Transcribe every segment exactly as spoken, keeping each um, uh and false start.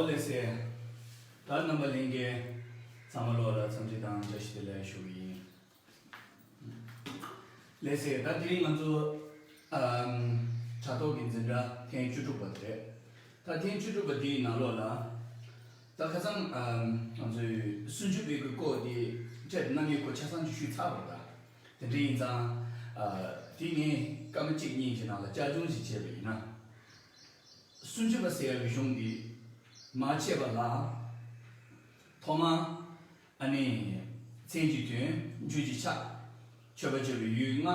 ལགས་སེ། ད་རྣམ་པ་ལྷན་རྒྱས་ཚང་མ་ལོག་ལ་འཚམས་འདྲི་དང་བཀྲ་ཤིས་བདེ་ལེགས་ཞུ་གི་ཡིན། ལགས་སེ། ད་དེ་རིང་ང་ཚོ་ཨམ་དྲ་ཐོག་གི་འཛིན་གྲྭ་ཐེངས་བཅུ་དྲུག་པ་དེ་རེད། ད་ཐེངས་བཅུ་དྲུག་པ་དེའི་ནང་ལོགས་ལ་ད་ཁ་སང་ཨམ་ང་ཚོའི་སུམ་ཅུ་པའི་གི་སྐོར་དེ་འཕྲལ་རྣམ་དབྱེའི་སྐོར་ཆ་ཚང་ཅིག་ཞུས་ཚར་བ་རེད། ད་དེ་འདྲ་ཡིན་ཙང་ཨ་དེ་ངས་སྐར་མ་གཅིག་གཉིས་ཀྱི་ནང་ལ་བསྐྱར་སྦྱོང་ཞིག་བྱས་པ་ཡིན་ན། སུམ་ཅུ་པ་ཟེར་ཡག་གི་གཞུང་འདི་མར་ཕྱེ་བ་ལ། ཐོག་མར་ཨ་ནི་མཚན་གྱི་དོན། རྒྱུ་གྱི་ཆ། མཆོད་པ་བརྗོད་པའི་ཡུལ་ལྔ།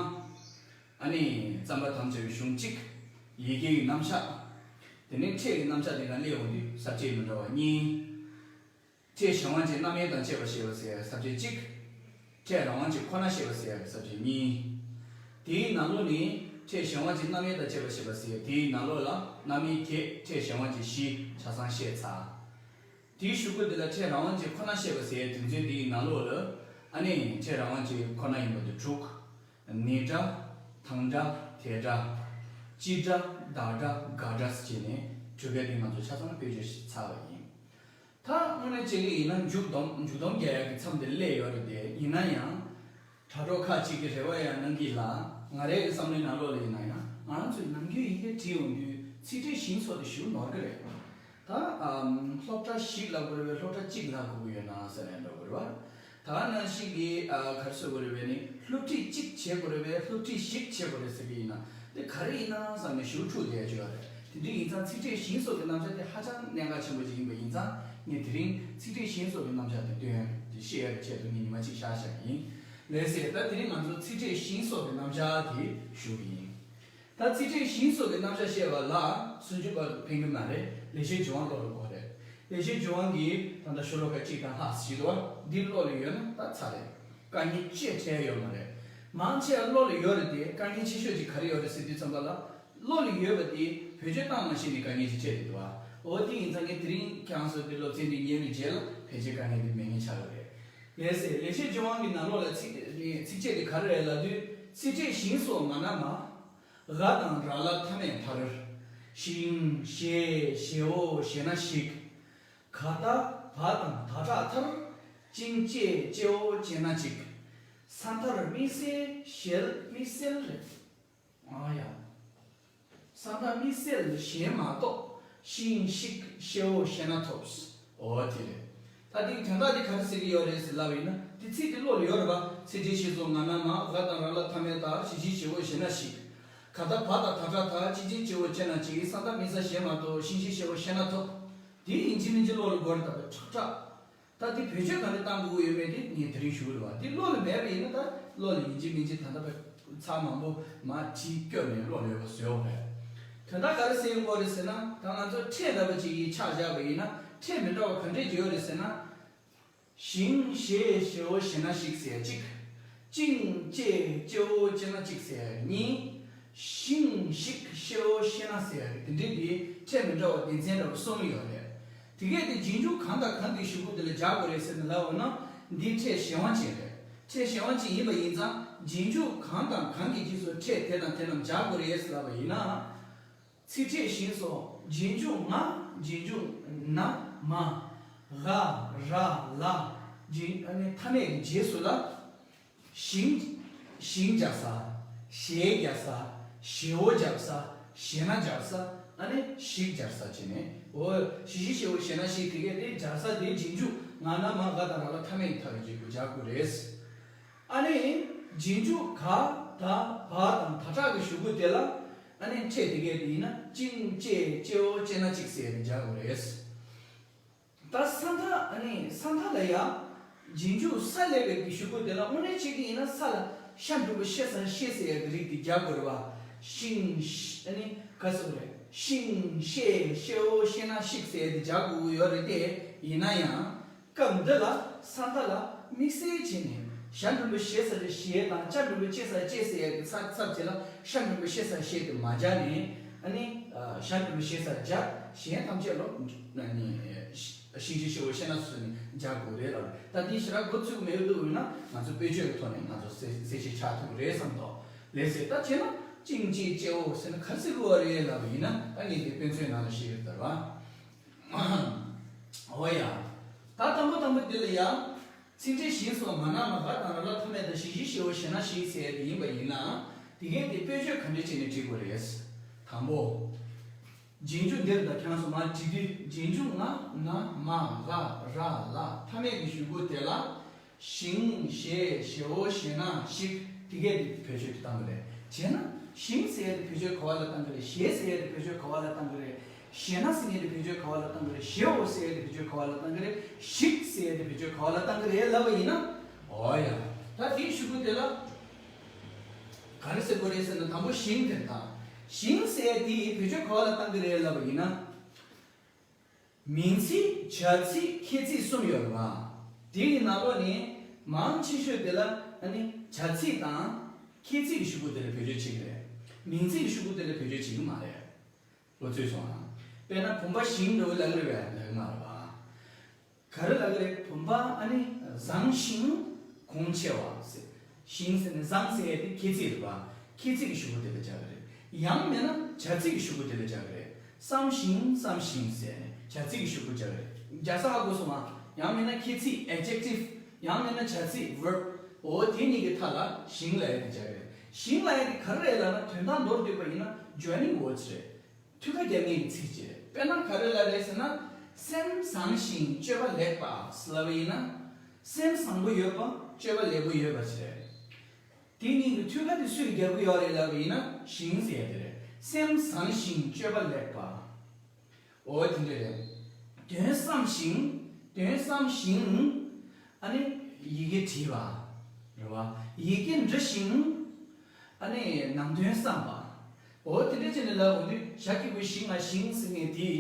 ཨ་ནི་རྩོམ་པ་དམ་བཅའ་བའི་གཞུང་གཅིག། ཡི་གེ་ཡི་རྣམ་གཞག། དེ་ནས་ཕྲད་ཀྱི་རྣམ་གཞག་དེ་ག་སླེབས་ཡོང་དུས་ས་བཅད་མི་འདྲ་བ་གཉིས། ཕྲད་གཞན་དབང་ཅན་རྣམ་དབྱེ་དང་བཅས་པ་ཞེས་པ་ཟེར་ས་བཅད་གཅིག། ཕྲད་རང་དབང་ཅན་ཁོ་ན་ཞེས་པ་ཟེར་ས་བཅད་གཉིས། དེའི་ནང་ལོགས་ནས་ཕྲད་གཞན་དབང་ཅན་རྣམ་དབྱེ་དང་བཅས་པ་ཞེས་པ་ཟེར་དེའི་ནང་ལོགས་ལ་རྣམ་དབྱེ་བརྒྱད། ཕྲད་གཞན་དབང་ཅན་བཞི་ཆ་ཚང་བཤད་ཚར། དེའི་གཞུག་གུ་དེ་ལ་ཕྲད་རང་དབང་ཅན་ཁོ་ན་ཞེས་པ་ཟེར་དོན་ཚན་དེའི་ནང་ལོགས་ལ་ཨ་ནི་ཕྲད་རང་དབང་ཅན་ཁོ་ན་ཡིན་པ་དེ་དྲུག། ནི་སྒྲ། དང་སྒྲ། དེ་སྒྲ། སྤྱི་སྒྲ། བདག་སྒྲ། དགག་སྒྲ་ཟེར་བྱས་ནས་དྲུག་པའི་དེ་ང་ཚོ་ཆ་ཚང་བེད་སྤྱོད་ཚར་བ་ཡིན། ད་དངོས་གནས་བྱེད་ཀྱི་ཡིན་ན་མཇུག་སྡོམ་མཇུག་སྡོམ་རྒྱག་ཡག་གི་མཚམས་དེ་སླེབས་ཡོད་རེད་དེ། ཡིན་ན་ཡང་དྲ་གྲོགས་ཁག་ཅིག་གིས་རེ་བ་ཡང་གནང་གི་ལ། ང་རའི་བསམ་བློའི་ནང་ལོགས་ལ་ཡིན་ན་ཡང་ང་རང་ཚོས་ནམ་རྒྱུན་ཡི་གེ་བྲིས་ཡོང་དུས་ཚིག་ཕྲད་ཞིང་སོགས་དེ་ཞུ་ནོར་གི་རེད། ད་ཨམ་སློབ་གྲྭ་ཞིག་ལབ་དགོས་རེད་པས། སློབ་གྲྭ་གཅིག་ལབ་དགོས་ཀྱི་ཡོད་ན་ཟེར་ནས་འགྲོ་དགོས་རེད་པ། ད་ག་ནང་བཞིན་གྱི་ཨ་ག་རེ་ཟེར་དགོས་རེད་པས། ནི་སློབ་ཁྲིད་གཅིག་བྱེད་དགོས་རེད་པས། སློབ་ཁྲིད་ཞིག་བྱེད་དགོས་རེད་ཟེར་གྱི་ཡིན་ན། དེ་ག་རེ་ཡིན་ན་བསམ་ནས་ཞུ་འཁྲུག་བསྡད་ཡོད་རེད། དེ་འདྲ་ཡིན་ཙང་ཚིག་ཕྲད་ཞིང་སོགས་ཀྱི་རྣམ་གཞག་དེ་ཧ་ཅང་གནད་འགག་ཆེན་པོ་ཅིག་ཡིན་པ་ཡིན་ཙང་། ངས་དེ་རིང་ཚིག་ཕྲད་ཞིང་སོགས་ཀྱི་རྣམ་གཞག་དེ་སྟོན་ཏེ་བཤད་ཡག་གི་ཆེད་དུ་ངས་ཉི་མ་གཅིག་བཞག་བཞག་གི་ཡིན། ལགས་སེ། ད་དེ་རིང་ང་ཚོ་ཚིག་ཕྲད་ཞིང་སོགས་ཀྱི་རྣམ་གཞག་དེ་ཞུ་གི་ཡིན། ད་ཚིག་ཕྲད་ཞིང་སོགས་ཀྱི་རྣམ་གཞག་བཤད་པ་ལ་སུམ་ཅུ་པ་ཕན་གྱི་མ་རེད། ལེགས་བཤད་ལྗོན་དབང་ཀློག་རྒྱུ་དགོས་རེད། ལེགས་བཤད་ལྗོན་དབང་གི་ད་ལྟ་ཤོ་ལོ་ཀ་གཅིག་དང་ལྷག་ཞིག་འདུག་པ། འདི་ཀློག་ལ་ཡོད་ན་ད་ཚར་རེད། དཀའ་ངལ་ཅི་འཕྲད་ཡོད་མ་རེད། མང་ཆེ་བ་ཀློག་ལ་ཡོད་རེད་དེ། དཀའ་ངལ་ཆེ་ཤོས་ཅིག་ག་རེ་ཡོད་རེད་ཟེར་དུས་ཙམ་པ་ལ། ཀློག་ལ་ཡོད་པ་དེ་བེད་སྤྱོད་བཏང་མ་ཤེས་ནས་དཀའ་ངལ་ཅིག་འཕྲད་བསྡད་འདུག་པ། འོ་དེ་ཡིན་ཙང་ངས་དེ་རིང་ཁྱེད་རང་ཚོ་འདི་སློབ་ཚན་འདི་ཉན་པའི་རྗེས་ལ་ཕལ་ཆེར་དཀའ་ངལ་དེ་མེད་མཁན་ཆགས་ཀྱི་རེད། ལགས་སེ། ལེགས་བཤད་ལྗོན་དབང་གི་ནང་ལོགས་ལ་ཚིག་ཚིགས་བཅད་དེ་ག་རེ་རེད་ལབ་དུས། ཚིགས་བཅད་ཞིང་སོགས་ང་ན་མ། འ་དང་ར་ལ་མཐའ་མེད་མཐར། ཞིང་ཞེས་ཞེའོ་ཞེ་ན་ཞིག། ག་ད་བ་དང་ད་དྲག་མཐར། ཅིང་ཅེས་ཅེའོ་ཅེ་ན་ཅིག། ས་མཐར་དམིགས་བསལ་ཞེས་དམིགས་བསལ་རེད། ཨ་ཡ། ས་མཐར་དམིགས་བསལ་གཞན་མ་གཏོགས། ཤིང་ཤིག་ཤེའོ་ཤེ་ན་ཐོབ། འོ་དེ་རེད། ད་འདིའི་དོན་དག་འདི་ག་རེ་ཟེར་གྱི་ཡོད་རེད་ཟེར་ལབ་པ་ཡིན་ན། འདི་ཚིག་འདི་ཀློག་ལ་ཡོད་རེད་པ། ཚིགས་བཅད་ཞིང་སོགས་ང་ན་མ། འ་དང་ར་ལ་མཐའ་མེད་མཐར། ཞིང་ཞེས་ཞེའོ་ཞེ་ན་ཞིག། ག་ད་བ་དང་ད་དྲག་མཐར། ཅིང་ཅེས་ཅེའོ་ཅེ་ན་ཅིག། ས་མཐར་དམིགས་བསལ་གཞན་མ་གཏོགས། ཤིང་ཤིག་ཤེའོ་ཤེ་ན་ཐོབ། དེ་ཡིན་གཅིག་མིན་གཅིག་ཀློག་ལ་དགོས་རེད། ད་བས་ཁྲག་ཁྲག། ད་འདི་བེད་སྤྱོད་ག་འདྲ་གཏང་དགོས་ཡོད་མེད་དེ་ངས་དེ་རིང་ཞུ་གི་རེད་པ། འདི་ཀློག་ལ་མེད་པ་ཡིན་ན། ད་ཀློག་ལ་ཡིན་གཅིག་མིན་གཅིག་ད་ལྟ་བས་ཚར་མང་པོ་མར་བྲིས་བསྐྱོན་ནས་ཀློག་ལ་ཡོད་པ་བཟོས་ཡོད་རེད། དོན་དག་ག་རེ་ཟེར་ཡོང་གི་རེད་ཟེར་ན། ད་ང་ཚོ་ཕྲད་འདྲ་པོ་ཅིག་གི་ཆ་བཞག་པ་ཡིན་ན། ཕྲད་མི་འདྲ་བ་ག་འདྲས་ཅིག་ཡོད་རེད་ཟེར་ན། ཞིང་ཞེས་ཞེའོ་ཞེ་ན་ཞིག་ཟེར་གཅིག། ཅིང་ཅེས་ཅེའོ་ཅེ་ན་ཅིག་ཟེར་གཉིས། ཤིང་ཤིག་ཤེའོ་ཤེ་ན་ཟེར་དེ་འདྲས་དེ་ཕྲད་མི་འདྲ་བ་སྡེ་ཚན་འདྲ་པོ་གསུམ་ཡོད་རེད། དེ་གས་དེ་རྗེས་འཇུག་གང་དང་གང་གི་གཞུག་གུ་དེ་ལ་སྦྱར་དགོས་རེད་ཟེར་ནས་ལབ་པ་ན། འདི་ཕྲད་གཞན་དབང་ཅན་རེད། ཕྲད་གཞན་དབང་ཅན་ཡིན་པ་ཡིན་ཙང་རྗེས་འཇུག་གང་དང་གང་གི་རྗེས་སུ་ཕྲད་དེ་དང་དེ་རྣམས་སྦྱར་དགོས་རེད་ཟེར་ལབ་པ་ཡིན་ན། ཚིག་ཕྲད་ཞིང་སོགས་རྗེས་འཇུག་ང་། རྗེས་འཇུག་ན་མ། འ་ར་ལ། རྗེས་ཨ་ནི་མཐའ་མེད་ཀྱི་རྗེས་སུ་ལ། ཞིང་། ཞིང་སྦྱར་ས། ཞེས་སྦྱར་ས། ཞེའོ་སྦྱར་ས། ཞེ་ན་སྦྱར་ས། ཨ་ནི་ཞིག་སྦྱར་ས་བྱས་ནས། འོ། ཞིག་ཞིག་ཞེའོ་ཞེ་ན་ཞིག། དེ་གས་དེ་སྦྱར་ས་དེ་རྗེས་འཇུག་ང་ན་མ་འ་དང་ར་ལ་མཐའ་མེད་ཀྱི་མཐའ་གི་རྗེས་སུ་སྦྱར་དགོས་རེད། ཨ་ནི་རྗེས་འཇུག་ག་ད་བ་དང་ད་དྲག་གི་གཞུག་གུ་དེ་ལ། ཨ་ནི་ཕྲད་དེ་གས་དེ་ཡིན་ན་ཅིང་ཅེས་ཅེའོ་ཅེ་ན་ཅིག་ཟེར་ཏེ་སྦྱར་དགོས་རེད། ད་ས་མཐའ། ཨ་ནི་ས་མཐའ་ལ་ཡ། རྗེས་འཇུག་ས་སླེབས་པའི་གི་གཞུག་གུ་དེ་ལ་དངོས་གནས་བྱེད་ཀྱི་ཡིན་ན་ས་ལ་ཤ་འགྲེང་བུ་ཤེ་ས་ཤེ་ཟེར་ཡ་གི་རིགས་དེ་སྦྱར་དགོས་རེད་པ། ཤིང་ཤ། ཨ་ནི་ག་ཟེར་དགོས་རེད། ཤིང་ཤེས་ཤེའོ་ཤེ་ན་ཤིག་ཟེར་ཡ་དེ་སྦྱར་དགོས་ཀྱི་ཡོད་རེད་དེ། ཡིན་ན་ཡང་། སྐབས་འདི་ལ་ས་མཐའ་ལ་དམིགས་བསལ་བྱས་ནས་ཞ་འགྲེང་བུ་ཞེ་ས་ཞེ་དང་ཅ་འགྲེང་བུ་ཅེ་ས་ཅེ་ཟེར་ཡ་གི་ཚབ་ཚབ་བྱས་ལ་ཤ་འགྲེང་བུ་ཤེ་ས་ཤེ་དེ་མ་སྦྱར་ནས། ཨ་ནི་ཞ་འགྲེང་བུ་ཞེ་ས་སྦྱར། གཞན་ཐམས་ཅད་ལ་ཨ་ནི་ཤིང་ཤིག་ཤེའོ་ཤེ་ན་ཟེར་ནས་སྦྱར་དགོས་རེད་ལ། ད་འདི་ཞེ་དྲག་འགོ་ཚུགས་མེད་འདུག་ཡིན་ན་ང་ཚོ་དཔེ་བརྗོད་ཀྱི་ཐོག་ནས་ང་ཚོ་གསལ་གསལ་བཤད་ཆགས་ཐུབ་ཀྱི་རེད་བསམ་འདུག་ལགས་སེ། ད་བྱས་ན་ཅིང་ཅེས་ཅེའོ་ཟེར་ན་ག་རེ་ཟེར་དགོས་པ་རེད་ལབ་པ་ཡིན་ན། ད་ངས་འདི་དཔེ་མཚོན་ནང་ལ་བཤད་ཡོད་ད་རེད་པ། འོ་ཡ། ད་དང་པོ་དང་པོ་འདི་ལ་ཡ། ཚིག་འགྲེལ་ཞིང་སོགས་མ་ན་མ་ག་དང་ར་ལ་མཐའ་མེད་དང་ཞིང་ཞིང་ཞེ་བོ་ཞེ་ན་ཞིང་ཟེར་ཡ་དེ་ཡིན་པ་ཡིན་ན། དེ་གས་དེ་དཔེ་བརྗོད་ག་འདྲ་བྱས་ནས་བྲིས་དགོས་རེད། དང་པོ། རྗེས་འཇུག་འདིར་དང་ཁྱང་སོགས་མ་བྲིས་དུས་རྗེས་འཇུག་ང་ན་མ་ག་ར་ལ་མཐའ་མེད་ཀྱི་གཞུག་གུ་དེ་ལ། ཞིང་ཞེས་ཞེ་བོ་ཞེ་ན་ཞིག་དེ་གས་དེ་བེད་སྤྱོད་དུ་བཏང་གི་རེད། བྱས་ན་ཞིང་ཟེར་ཡས་དེ་བེད་སྤྱོད་ག་བ་ལ་བཏང་གི་རེད། ཞེས་ཟེར་ཡས་དེ་བེད་སྤྱོད་ག་བ་ལ་བཏང་གི་རེད། ཞེ་ན་ཟེར་ཡས་དེ་བེད་སྤྱོད་ག་བ་ལ་བཏང་གི་རེད། ཞེ་བོ་ཟེར་ཡས་དེ་བེད་སྤྱོད་ག་བ་ལ་བཏང་གི་རེད། ཞིག་ཟེར་ཡས་དེ་བེད་སྤྱོད་ག་བ་ལ་བཏང་གི་རེད་ལབ་པ་ཡིན་ན། འོ་ཡ། ད་དེའི་གཞུག་གུ་དེ་ལ་ག་རེ་ཟེར་དགོས་རེད་ཟེར་ན། དང་པོ་ཞིང་དེ་དང་། ཞིང་ཟེར་ཡས་དེ་བེད་སྤྱོད་ག་བ་ལ་བཏང་གི་རེད་ལབ་པ་ཡིན་ན། མིང་ཚིག་བྱ་ཚིག་ཁྱད་ཚིག་གསུམ་ཡོད་རེད་བ། དེ་ཡི་ནང་ལོགས་ནས་མང་ཆེ་ཤོས་དེ་ལ་ཨ་ནི་བྱ་ཚིག་དང་ཁྱད་ཚིག་གི་གཞུག་གུ་དེ་ལ་བེད་སྤྱོད་བྱེད་ཀྱི་རེད། མིང་ཚིག་གི་གཞུག་གུ་དེ་ལ་བེད་སྤྱོད་བྱེད་ཀྱི་མ་རེད། ལོ་ཚོད་སོང་ཨ། དཔེར་ན་བུམ་པ་ཞིང་འདྲ་བོ་ལབ་ཀྱི་རེད་བས་ལབ་ཀྱི་མ་རེད་བ། ག་རེ་ལབ་ཀྱི་རེད། བུམ་པ་ཨ་ནི་བཟང་ཞིང་གོང་ཆེ་བ་ཟེར། ཞིང་ཟེར་ནས་བཟང་ཟེར་ཡས་དེ་ཁྱད་ཚིག་རེད་བ། ཁྱད་ཚིག་གི་གཞུག་གུ་དེ་ལ་སྦྱར་གྱི་རེད། ཡང་མིན་ན་བྱ་ཚིག་གི་གཞུག་གུ་དེ་ལ་སྦྱར་གྱི་རེད། བསམ་ཞིང་བསམ་ཞིང་ཟེར་ནས་བྱ་ཚིག་གི་གཞུག་གུ་སྦྱར་གྱི་རེད། རྒྱག་ས་ཧ་གོ་སོང་ང་། ཡང་མིན་ན་ཁྱད་ཚིག adjective། ཡང་མིན་ན་བྱ་ཚིག verb། འོ་དེ་གཉིས་ཀྱི་མཐའ་ལ་ཞིང་ལབ་ཡས་དེ་སྦྱར་གྱི་རེད། ཞིང་ལབ་ཡས་དེ་ག་རེ་རེད་ལབ་ན། དོན་དག་མདོར་བསྡུས་པ་ཡིན་ན་joining words རེད། ཐུགས་ཀ་རྒྱབ་མཁན་གྱི་ཚིག་ཅིག་རེད། དཔེར་ན་ག་རེ་ལབ་རེད་ཟེར་ན། སེམས་བཟང་ཞིང་སྤྱོད་པ་ལེགས་པ་ལབ་པ་ཡིན་ན། སེམས་བཟང་པོ་ཡོད་པ་སྤྱོད་པ་ལེགས་པོ་ཡོད་པ་ཅིག་རེད། དེ་གཉིས་ཀྱི་ཐུགས་ཀ་དེ་སུས་རྒྱབ་ཀྱི་ཡོད་རེད་ལབ་པ་ཡིན་ན་ཞིང་ཟེར་ཡ་དེ་རེད། སེམས་བཟང་ཞིང་སྤྱོད་པ་ལེགས་པ། འོ་དེ་འདྲ་རེད། དོན་བསམ་ཞིང་། དོན་བསམ་ཞིང་། ཨ་ནི་ཡི་གེ་བྲིས་པ། རེད་བ། ཡི་གེ་འབྲི་ཞིང་། ཨ་ནི་ནང་དོན་བསམ་པ། འོ་དེ་འདྲ་བྱས་ནས་ལབ་འོང་དུས་བྱ་གི་གུ་ཞིང་ང་ཞིང་ཟེར་མཁན་དེ།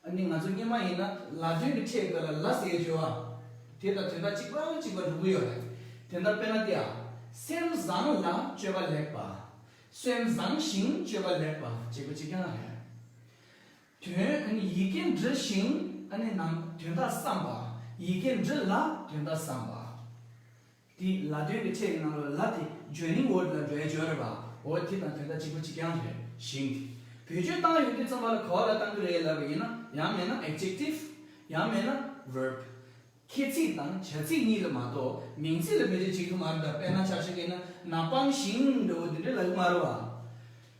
ཨ་ནི་ང་ཚོ་སྔོན་མ་ཡིན་ན་ལ་དོན་གྱི་ཕྲད་སྐབས་ལ་ལ་ཟེར་ཡ་བརྗོད་པ། དེ་དང་དོན་དག་གཅིག་པ་གཅིག་པ་འགྲོ་གི་ཡོད་རེད། དེ་ལྟར་དཔེར་ན་དེ་ཡ། སེམས་བཟང་ལ་སྤྱོད་པ་ལེགས་པ། སེམས་བཟང་ཞིང་སྤྱོད་པ་ལེགས་པ་བྱེད་པ་གཅིག་རྐྱང་རེད། དོན། ཡི་གེ་འབྲི་ཞིང་ཨ་ནི་ནང་དོན་དག་བསམ་པ། ཡི་གེ་འབྲི་ལ་དོན་དག་བསམ་པ། དེ་ལ་དོན་གྱི་ཕྲད་ཀྱི་ནང་ལ་ལ་དེ་joining word ལ་འགྲོ་ཡ་འགྲོ་རེད་པ། འོ་དེ་དང་དོན་དག་གཅིག་པ་གཅིག་རྐྱང་རེད། ཞིང་དེ་བེད་སྤྱོད་བཏང་ཡོང་དུས་ཙམ་པ་ལ་ག་བ་ལ་བཏང་གི་རེད་ལབ་པ་ཡིན་ན། ཡང་མིན་ན་adjective། ཡང་མིན་ན་verb། ཁྱད་ཚིག་དང་བྱ་ཚིག་གཉིས་ལ་མ་གཏོགས་མིང་ཚིག་ལ་བེད་སྤྱོད་བྱེད་ཀྱི་མ་རེད། ད་དཔེར་ན་ཆ་བཞག་གི་ན་ན་པང་ཞིང་འདྲ་བོ་འདི་འདྲ་ལབ་ཀྱི་མ་རེད་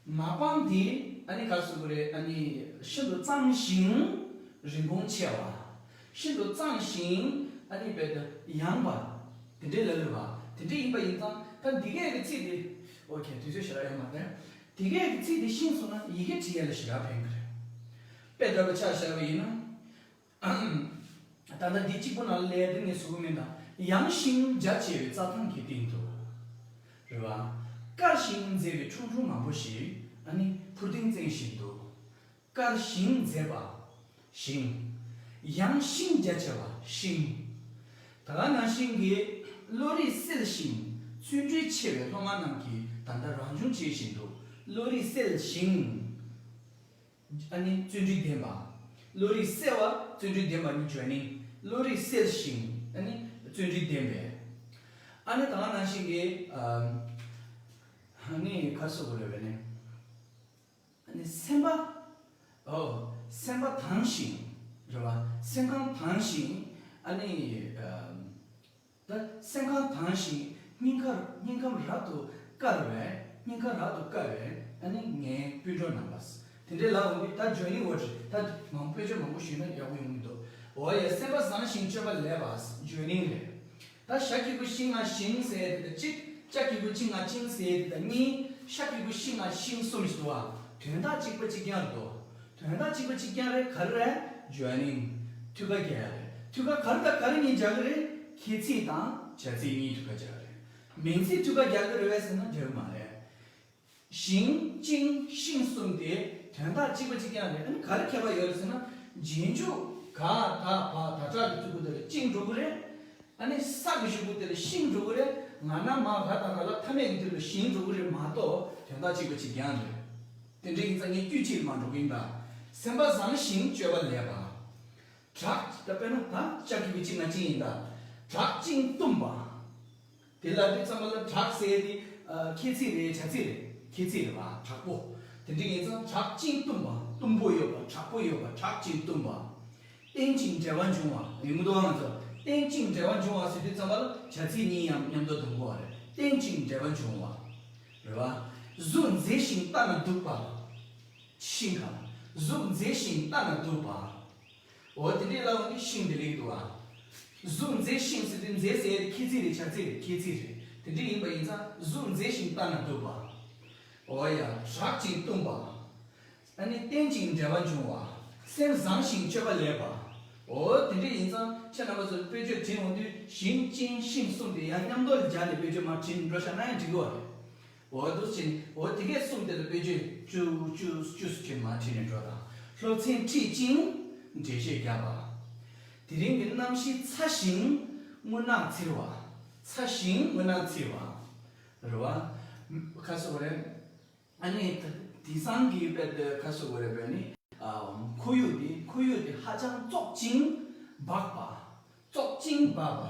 བ། ན་པང་འདི་ཨ་ནི་ག་རེ་ཟེར་དགོས་རེད། ཨ་ནི་ཤིན་ཏུ་གཙང་ཞིང་རིན་གོང་ཆེ་བ། ཤིན་ཏུ་གཙང་ཞིང་ཨ་ནི་དཔེ་ད་ཡངས་པ་དེ་འདྲའི་ལབ་ཀྱི་རེད་བ། དེ་འདྲ་ཡིན་པ་ཡིན་ཙང་ད་འདི་གས་ཀྱི་ཚིག་འདི། ཨོ་ཁེ། དུས་ཚོད་ཞེ་དྲག་ཡོད་མ་རེད། འདི་གས་ཀྱི་ཚིག་འདི་ཤེས་སོང་ན་ཡི་གེ་འབྲི་ཡས་ལ་ཞེ་དྲག་ཕན་གྱི་རེད། དཔེ་འདྲ་པོ་ཆ་བཞག་པ་ཡིན་ན། ད་ལྟ་འདི་གཅིག་པོ་ནང་ལ་ལས་འདི་ནས་ཟུག་མིན་དང་། ཡངས་ཤིང་རྒྱ་ཆེ་བའི་རྩྭ་ཐང་གི་སྟེང་དུ། རེད་བ། དཀར་ཞིང་མཛེས་པའི་ཁྲུང་ཁྲུང་མང་པོ་ཞིག་ཨ་ནི་འཕུར་ལྡིང་རྩེན་བཞིན་འདུག་དཀར་ཞིང་མཛེས་པ། ཞིང་། ཡངས་ཤིང་རྒྱ་ཆེ་བ། ཤིང་། ད་ག་ནང་བཞིན་གྱི་བློ་རིག་གསལ་ཞིང་བརྩོན་འགྲུས་ཆེ་བའི་སློབ་མ་རྣམས་ཀྱིས་ད་ལྟ་རང་སྦྱོང་བྱེད་བཞིན་འདུག་བློ་རིག་གསལ་ཞིང་། ཨ་ནི་བརྩོན་འགྲུས་ལྡན་པ། བློ་རིག་གསལ་བ་བརྩོན་འགྲུས་ལྡན་པ་ནི་joining། བློ་རིག་གསལ་ཞིང་ཨ་ནི་བརྩོན་འགྲུས་ལྡན་པའི། ཨ་ནི་ད་ག་ནང་བཞིན་གྱི་ཨ་ནི་ག་རེ་ཟེར་དགོས་རེད་པས་ནི། ཨ་ནི་སེམས་པ། ཨོ། སེམས་པ་དྭངས་ཤིང་། རེད་བ། སེམས་ཁམས་དྭངས་ཤིང་། ཨ་ནི་ཨ། ད་སེམས་ཁམས་དྭངས་ཤིང་སྙིང་ཁ་སྙིང་ཁམས་རབ་ཏུ་དཀར་བའི། སྙིང་ཁ་རབ་ཏུ་དཀར་བའི་ཨ་ནི་ངའི་སྤུན་གྲོགས་རྣམ་པ། དེ་འདྲའི་ལབ་འོང་དུས་ད་joining word རེད། ད་མང་པོ་དཔེ་བརྗོད་མང་པོ་ཞུས་ན་ཡག་པོ་ཡོང་གི་འདུག་འོ་ཡ། སེམས་པ་བཟང་ཞིང་སྤྱོད་པ་ལེགས་པ་joining རེད། ད་ཞ་གི་གུ་ཤི་ང་ཞིང་ཟེར་དེ་ད་གཅིག་ཅ་གི་གུ་ཅི་ང་ཅིང་ཟེར་དེ་ད་གཉིས། ཤ་གི་གུ་ཤི་ང་ཤིང་གསུམ་ཞིག་འདུག་བ། དོན་དག་གཅིག་པ་གཅིག་རྐྱང་རེད་དོ། དོན་དག་གཅིག་པ་གཅིག་རྐྱང་རེད། ག་རེ་རེད། joining། ཐུགས་ཀ་རྒྱག་ཡ་རེད། ཐུགས་ཀ་ག་རེ་དང་ག་རེ་གཉིས་རྒྱག་གི་རེད། ཁྱད་ཚིག་དང་བྱ་ཚིག་གཉིས་ཐུགས་ཀ་རྒྱག་གི་རེད། མིང་ཚིག་ཐུགས་ཀ་རྒྱག་གི་རེད་པས་ཟེར་ན་རྒྱག་གི་མ་རེད། ཞིང་ཅིང་ཤིང་གསུམ་དེ་དོན་དག་གཅིག་པ་གཅིག་རྐྱང་རེད། ཨ་ནི་ག་རེ་ཁྱད་པར་ཡོད་རེད་ཟེར་ན། རྗེས་འཇུག་ག་ད་བ་ད་དྲག་གི་གཙོ་གུ་དེ་ལ་ཅིང་འགྲོ་གི་རེད། ཨ་ནི་ས་གི་གཞུག་གུ་དེ་ལ་ཤིང་འགྲོ་གི་རེད། ང་ན་མ་ག་ད་ར་ལ་མཐའ་མེད་ཀྱི་དུས་ལ་ཞིང་འགྲོ་གི་རེད་མ་གཏོགས་དོན་དག་གཅིག་པ་གཅིག་རྐྱང་རེད། དེ་འདྲ་ཡིན་ཙང་ངས་དཀྱུས་གཅིག་ལ་མ་འགྲོ་གི་ཡིན་ད། སེམས་པ་བཟང་ཞིང་སྤྱོད་པ་ལེགས་པ། བྲག་ད་དཔེར་ན་ད་ཅ་གི་གུ་ཅི་ང་ཅིང་ཡིན་ད། བྲག་ཅིང་གཏུམ་པ། དེ་ལ་དེ་ཙམ་པ་ལ་བྲག་ཟེར་དེ་ཨ་ཁྱད་ཚིག་རེད་བྱ་ཚིག་རེད། ཁྱད་ཚིག་རེད་བ། བྲག་པོ། དེ་འདྲ་ཡིན་ཙང་བྲག་ཅིང་གཏུམ་པ། གཏུམ་པོ་ཡོད་པ། བྲག་པོ་ཡོད་པ། བྲག་ཅིང་གཏུམ་པ། རྟེན་ཅིང་འབྲེལ་བར་འབྱུང་བ་ཡིན་མི་འདུག་ང་ཚོ་རྟེན་ཅིང་འབྲེལ་བར་འབྱུང་བ་ཟེར་དུས་ཙམ་པ་ལ་བྱ་ཚིག་གཉིས་ཡང་མཉམ་དུ་འདོན་དགོས་པ་རེད། རྟེན་ཅིང་འབྲེལ་བར་འབྱུང་བ། རེད་བ། གཟུགས་མཛེས་ཤིང་ལྟ་ན་སྡུག་པ། ཤིང་ག་གཟུགས་མཛེས་ཤིང་ལྟ་ན་སྡུག་པ། འོ་དེ་འདྲའི་ལབ་ཡོང་དུས་ཤིང་དེ་སླེབས་འདུག་བ། གཟུགས་མཛེས་ཤིང་ཟེར་དུས་མཛེས་ཟེར་ཡ་དེ་ཁྱད་ཚིག་རེད། བྱ་ཚིག་རེད། ཁྱད་ཚིག་རེད། དེ་འདྲ་ཡིན་པ་ཡིན་ཙང་གཟུགས་མཛེས་ཤིང་ལྟ་ན་སྡུག་པ། འོ་ཡ། རགས་ཅིང་བཏུམས་པ། ཨ་ནི་རྟེན་ཅིང་འབྲེལ་བར་འབྱུང་བ། སེམས་བཟང་ཞིང་སྤྱོད་པ་ལེགས་པ། འོ་དེ་འདྲ་ཡིན་ཙང་ཁྱེད་རྣམ་པ་ཚོ་དཔེ་བརྗོད་བྲིས་འོང་དུས་ཞིང་ཅིང་ཤིང་གསུམ་དེ་ཡང་མཉམ་དུ་སྦྱར་ནས་དཔེ་བརྗོད་མར་བྲིས་ནས་འགྲོ་བཞག་ན་ཡང་འགྲིག་གི་རེད། འོ་འདུག་ཅིང་འོ་དེ་གས་གསུམ་དེ་ལ་དཔེ་བརྗོད་བཅུ་བཅུ་བཅུ་ཟེར་མར་བྲིས་ནས་འགྲོ་དང་། སློབ་ཚན་ཁྲིད་ཅིང་འགྲེལ་བཤད་རྒྱབ་པ། དེ་རིང་གི་གནམ་གཤིས་ཚ་ཞིང་རྔུལ་ནག་འཚིར་བ། ཚ་ཞིང་རྔུལ་ནག་འཚིར་བ། རེད་བ། ཁ་སོ་རེད། ཨ་ནི་དེང་སང་གི་དཔེ་དེ་ཁ་སོ་གོ་རེ་བས་ནི། ཁོར་ཡུག་དེ་ཁོར་ཡུག་དེ་ཧ་ཅང་བཙོག་ཅིང་འབག་པ། བཙོག་ཅིང་འབག་པ།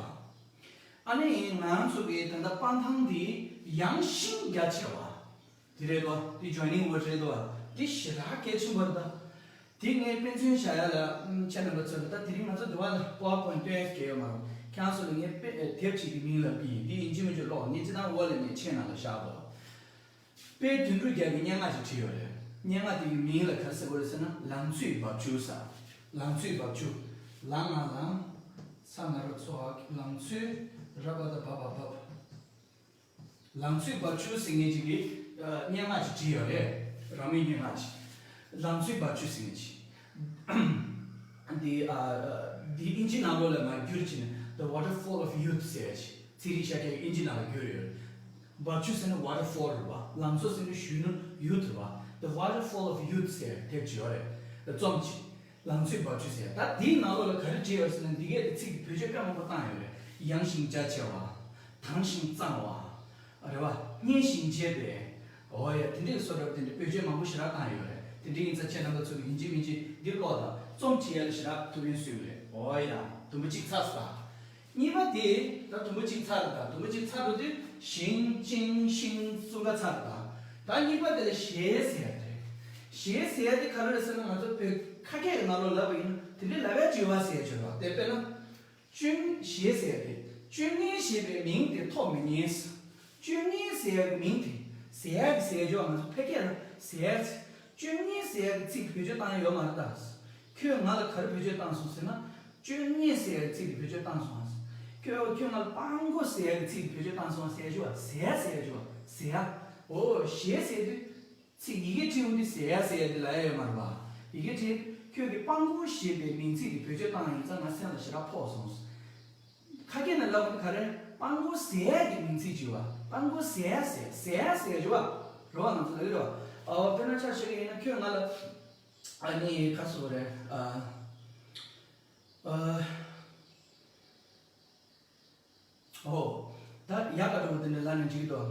ཨ་ནི་ང་ཚོ་གི་ད་ལྟ་སྤང་ཐང་དེ་ཡངས་ཤིང་རྒྱ་ཆེ་བ། དེ་རེད་དོ། དེ་ཇོ་ནིང་ཝོཌ་རེད་དོ། དེ་ཞེ་དྲག་གལ་ཆེན་པོ་རེད་ད། དེ་ངས་དཔེ་མཚོན་བཞག་ཡ་ལ་ཁྱེད་རྣམ་པ་ཚོ་ལ། ད་དེ་རིང་ང་ཚོ་འདི་བ་ལ་པ་ཝར་པོའིན་ཊི་སྟོན་ཡ་ཞིག་ཡོད་མ་རེད། ཁྱེད་རང་ཚོ་ལ་ངས་དཔེ་དེབ་ཅིག་གི་མིང་ལབ་ཀྱི་ཡིན། འདི་ཡིན་གཅིག་མིན་གཅིག་ཀློག་ངས་སྤྱིར་བཏང་འོག་ལ་ངས་མཆན་ནང་ལ་བཞག་དོ། དཔེ་དོན་གྲུབ་རྒྱལ་གྱི་སྙན་ངག་ཅིག་བྲིས་ཡོད་རེད། སྙན་ངག་དེ་གི་མིང་ལ་ག་རེ་ཟེར་དགོས་རེད་ཟེར་ན། ལང་ཚོའི་རྦབ་ཆུ་ཟེར། ལང་ཚོའི་རྦབ་ཆུ། ལ་ང་ལང་། ཚ་ང་རོ་ཚོ། ལང་ཚོའི་ར་བ་ད་བ་བ་བབ། ལང་ཚོའི་རྦབ་ཆུ་ཟེར་མཁན་ཅིག་གིས་ཨ་སྙན་ངག་ཅིག་བྲིས་ཡོད་རེད། རང་མོས་སྙན་ངག་ཅིག་ལང་ཚོའི་རྦབ་ཆུ་ཟེར་མཁན་ཅིག་འདི་ཨ་འདི་དབྱིན་ཇི་ནང་ལོགས་ལ་མར་བསྒྱུར་བྱས་ནས་The Waterfall of Youth ཟེར་ཡ་ཅིག་ཚན་རིག་ཤག་གིས་དབྱིན་ཇི་ནང་ལ་བསྒྱུར་ཡོད་རེད། རྦབ་ཆུ་ཟེར་ན་waterfall རེད་བ། ལང་ཚོ་ཟེར་ན་གཞོན་ནུ་youth རེད་བ། The Waterfall of Youth ཟེར་དེབ་ཅིག་ཡོད་རེད། རྩོམ་ཅིག་ལང་ཚོའི་རྦབ་ཆུ་ཟེར། ད་འདིའི་ནང་ལོགས་ལ་ག་རེ་བྲིས་ཡོད་ཟེར་ན། འདི་གས་དེ་ཚིག་གི་བེད་སྤྱོད་དཔེ་མང་པོ་བཏང་ཡོད་རེད། ཡངས་ཤིང་རྒྱ་ཆེ་བ། དྭངས་ཤིང་གཙང་བ། རེད་བ། སྙན་ཞིང་འཇེབས་པའི། འོ་ཡ། དེ་འདྲའི་བཟོ་འདྲ་དེ་འདྲའི་བེད་སྤྱོད་མང་པོ་ཞེ་དྲག་བཏང་ཡོད་རེད། དེ་འདྲ་ཡིན་ཙང་ཁྱེད་རྣམ་པ་ཚོ་གིས་ཡིན་གཅིག་མིན་གཅིག་འདི་ཀློག་དང་། རྩོམ་བྲིས་ཡ་ལ་ཞེ་དྲག་ཐུགས་ཕན་གསོས་པ་རེད། འོ་ཡ། དུམ་བུ་གཅིག་ཚར་སོང་། གཉིས་པ་དེ་ད་དུམ་བུ་གཅིག་ཚར་དང་། དུམ་བུ་གཅིག་ཚར་འགྲོ་དུས་ཞིང་ཅིང་ཤིང་གསུམ་ཀ་ཚར་དང་། ད་གཉིས་པ་དེ་ལ་ཞེས་ཟེར་ཡ་རེད། ཞེས་ཟེར་ཡ་དེ་ག་རེ་རེད་ཟེར་ན། ང་ཚོ་བོད་ཁ་སྐད་ཀྱི་ནང་ལོགས་ལབ་པ་ཡིན་ན་དེ་འདྲའི་ལབ་ཡ་ཅིག་ཡོད་པ་ཟེར་ཡ་ཅིག་ཡོད་རེད་བ། དེ་དཔེར་ན། སྤྱོད་ངན་ཞེས་ཟེར་ཡ་དེ། སྤྱོད་ངན་ཞེས་པའི་མིང་དེ་ཐོབ་མི་ཉན། སྤྱོད་ངན་ཟེར་ཡ་གི་མིང་དེ། ཟེར་ཡ་གི་ཟེར་ཡ་ཅིག་ཡོད་རེད་བ། ང་ཚོ་ཕལ་སྐད་ལ་ཟེར་ཡ། སྤྱོད་ངན་ཟེར་ཡ་གི་ཚིག་དེ་བེད་སྤྱོད་བཏང་ཡ་ཡོད་མ་རེད་ད། ཁྱོད་ང་ལ་ག་རེ་བེད་སྤྱོད་བཏང་སོང་ཟེར་ན། སྤྱོད་ངན་ཟེར་ཡ་གི་ཚིག་དེ་བེད་སྤྱོད་བཏང་སོང་ཨ། ཁྱོད་ཁྱོད་ང་ལ་སྤྲང་པོ་ཟེར་ཡ་གི་ཚིག་དེ་བེད་སྤྱོད་བཏང་སོང་ཨ་ཟེར་ཡ་ཅིག་ཡོད་རེད་བ། ཟེར་ཡ་ཟེར་ཡ་ཅིག་ཡོད་རེད་བ། ཟེར་ཡ། འོ་ཞེས་ཟེར་དུས། ཚིག་ཡི་གེ་བྲིས་འོང་དུས་ཟེར་ཡ་ཟེར་ཡ་དེ་ལབ་ཡ་ཡོད་མ་རེད་བ། ཡི་གེ་བྲིས། ཁྱོད་ཀྱིས་སྤྲང་པོ་ཞེས་པའི་མིང་ཚིག་དེ་བེད་སྤྱོད་བཏང་ཡིན་ཙང་ང་སེམས་ལ་ཞེ་དྲག་ཕོག་སོང་། ཁ་སྐད་ནང་ལབ་དུས་ག་རེ། སྤྲང་པོ་ཟེར་ཡ་གི་མིང་ཚིག་ཅིག་ཡོད་བ། སྤྲང་པོ་ཟེར་ཡ་ཟེར། ཟེར་ཡ་ཟེར་ཡ་ཅིག་ཡོད་བ། རེད་བ། ང་ཚོ་ལབ་ཀྱི་རེད་བ། ཨ། དཔེར་ན་ཆ་བཞག་གི་ཡིན་ན། ཁྱོད་ང་ལ། ཨ་ནི་ག་རེ་ཟེར་དགོས་རེད། ཨ། ཨ། ཨོ། ད་ཡག་ག་འགྲོ་བ་དེ་འདྲ་ལབ་ན་འགྲིག་གི་འདུག་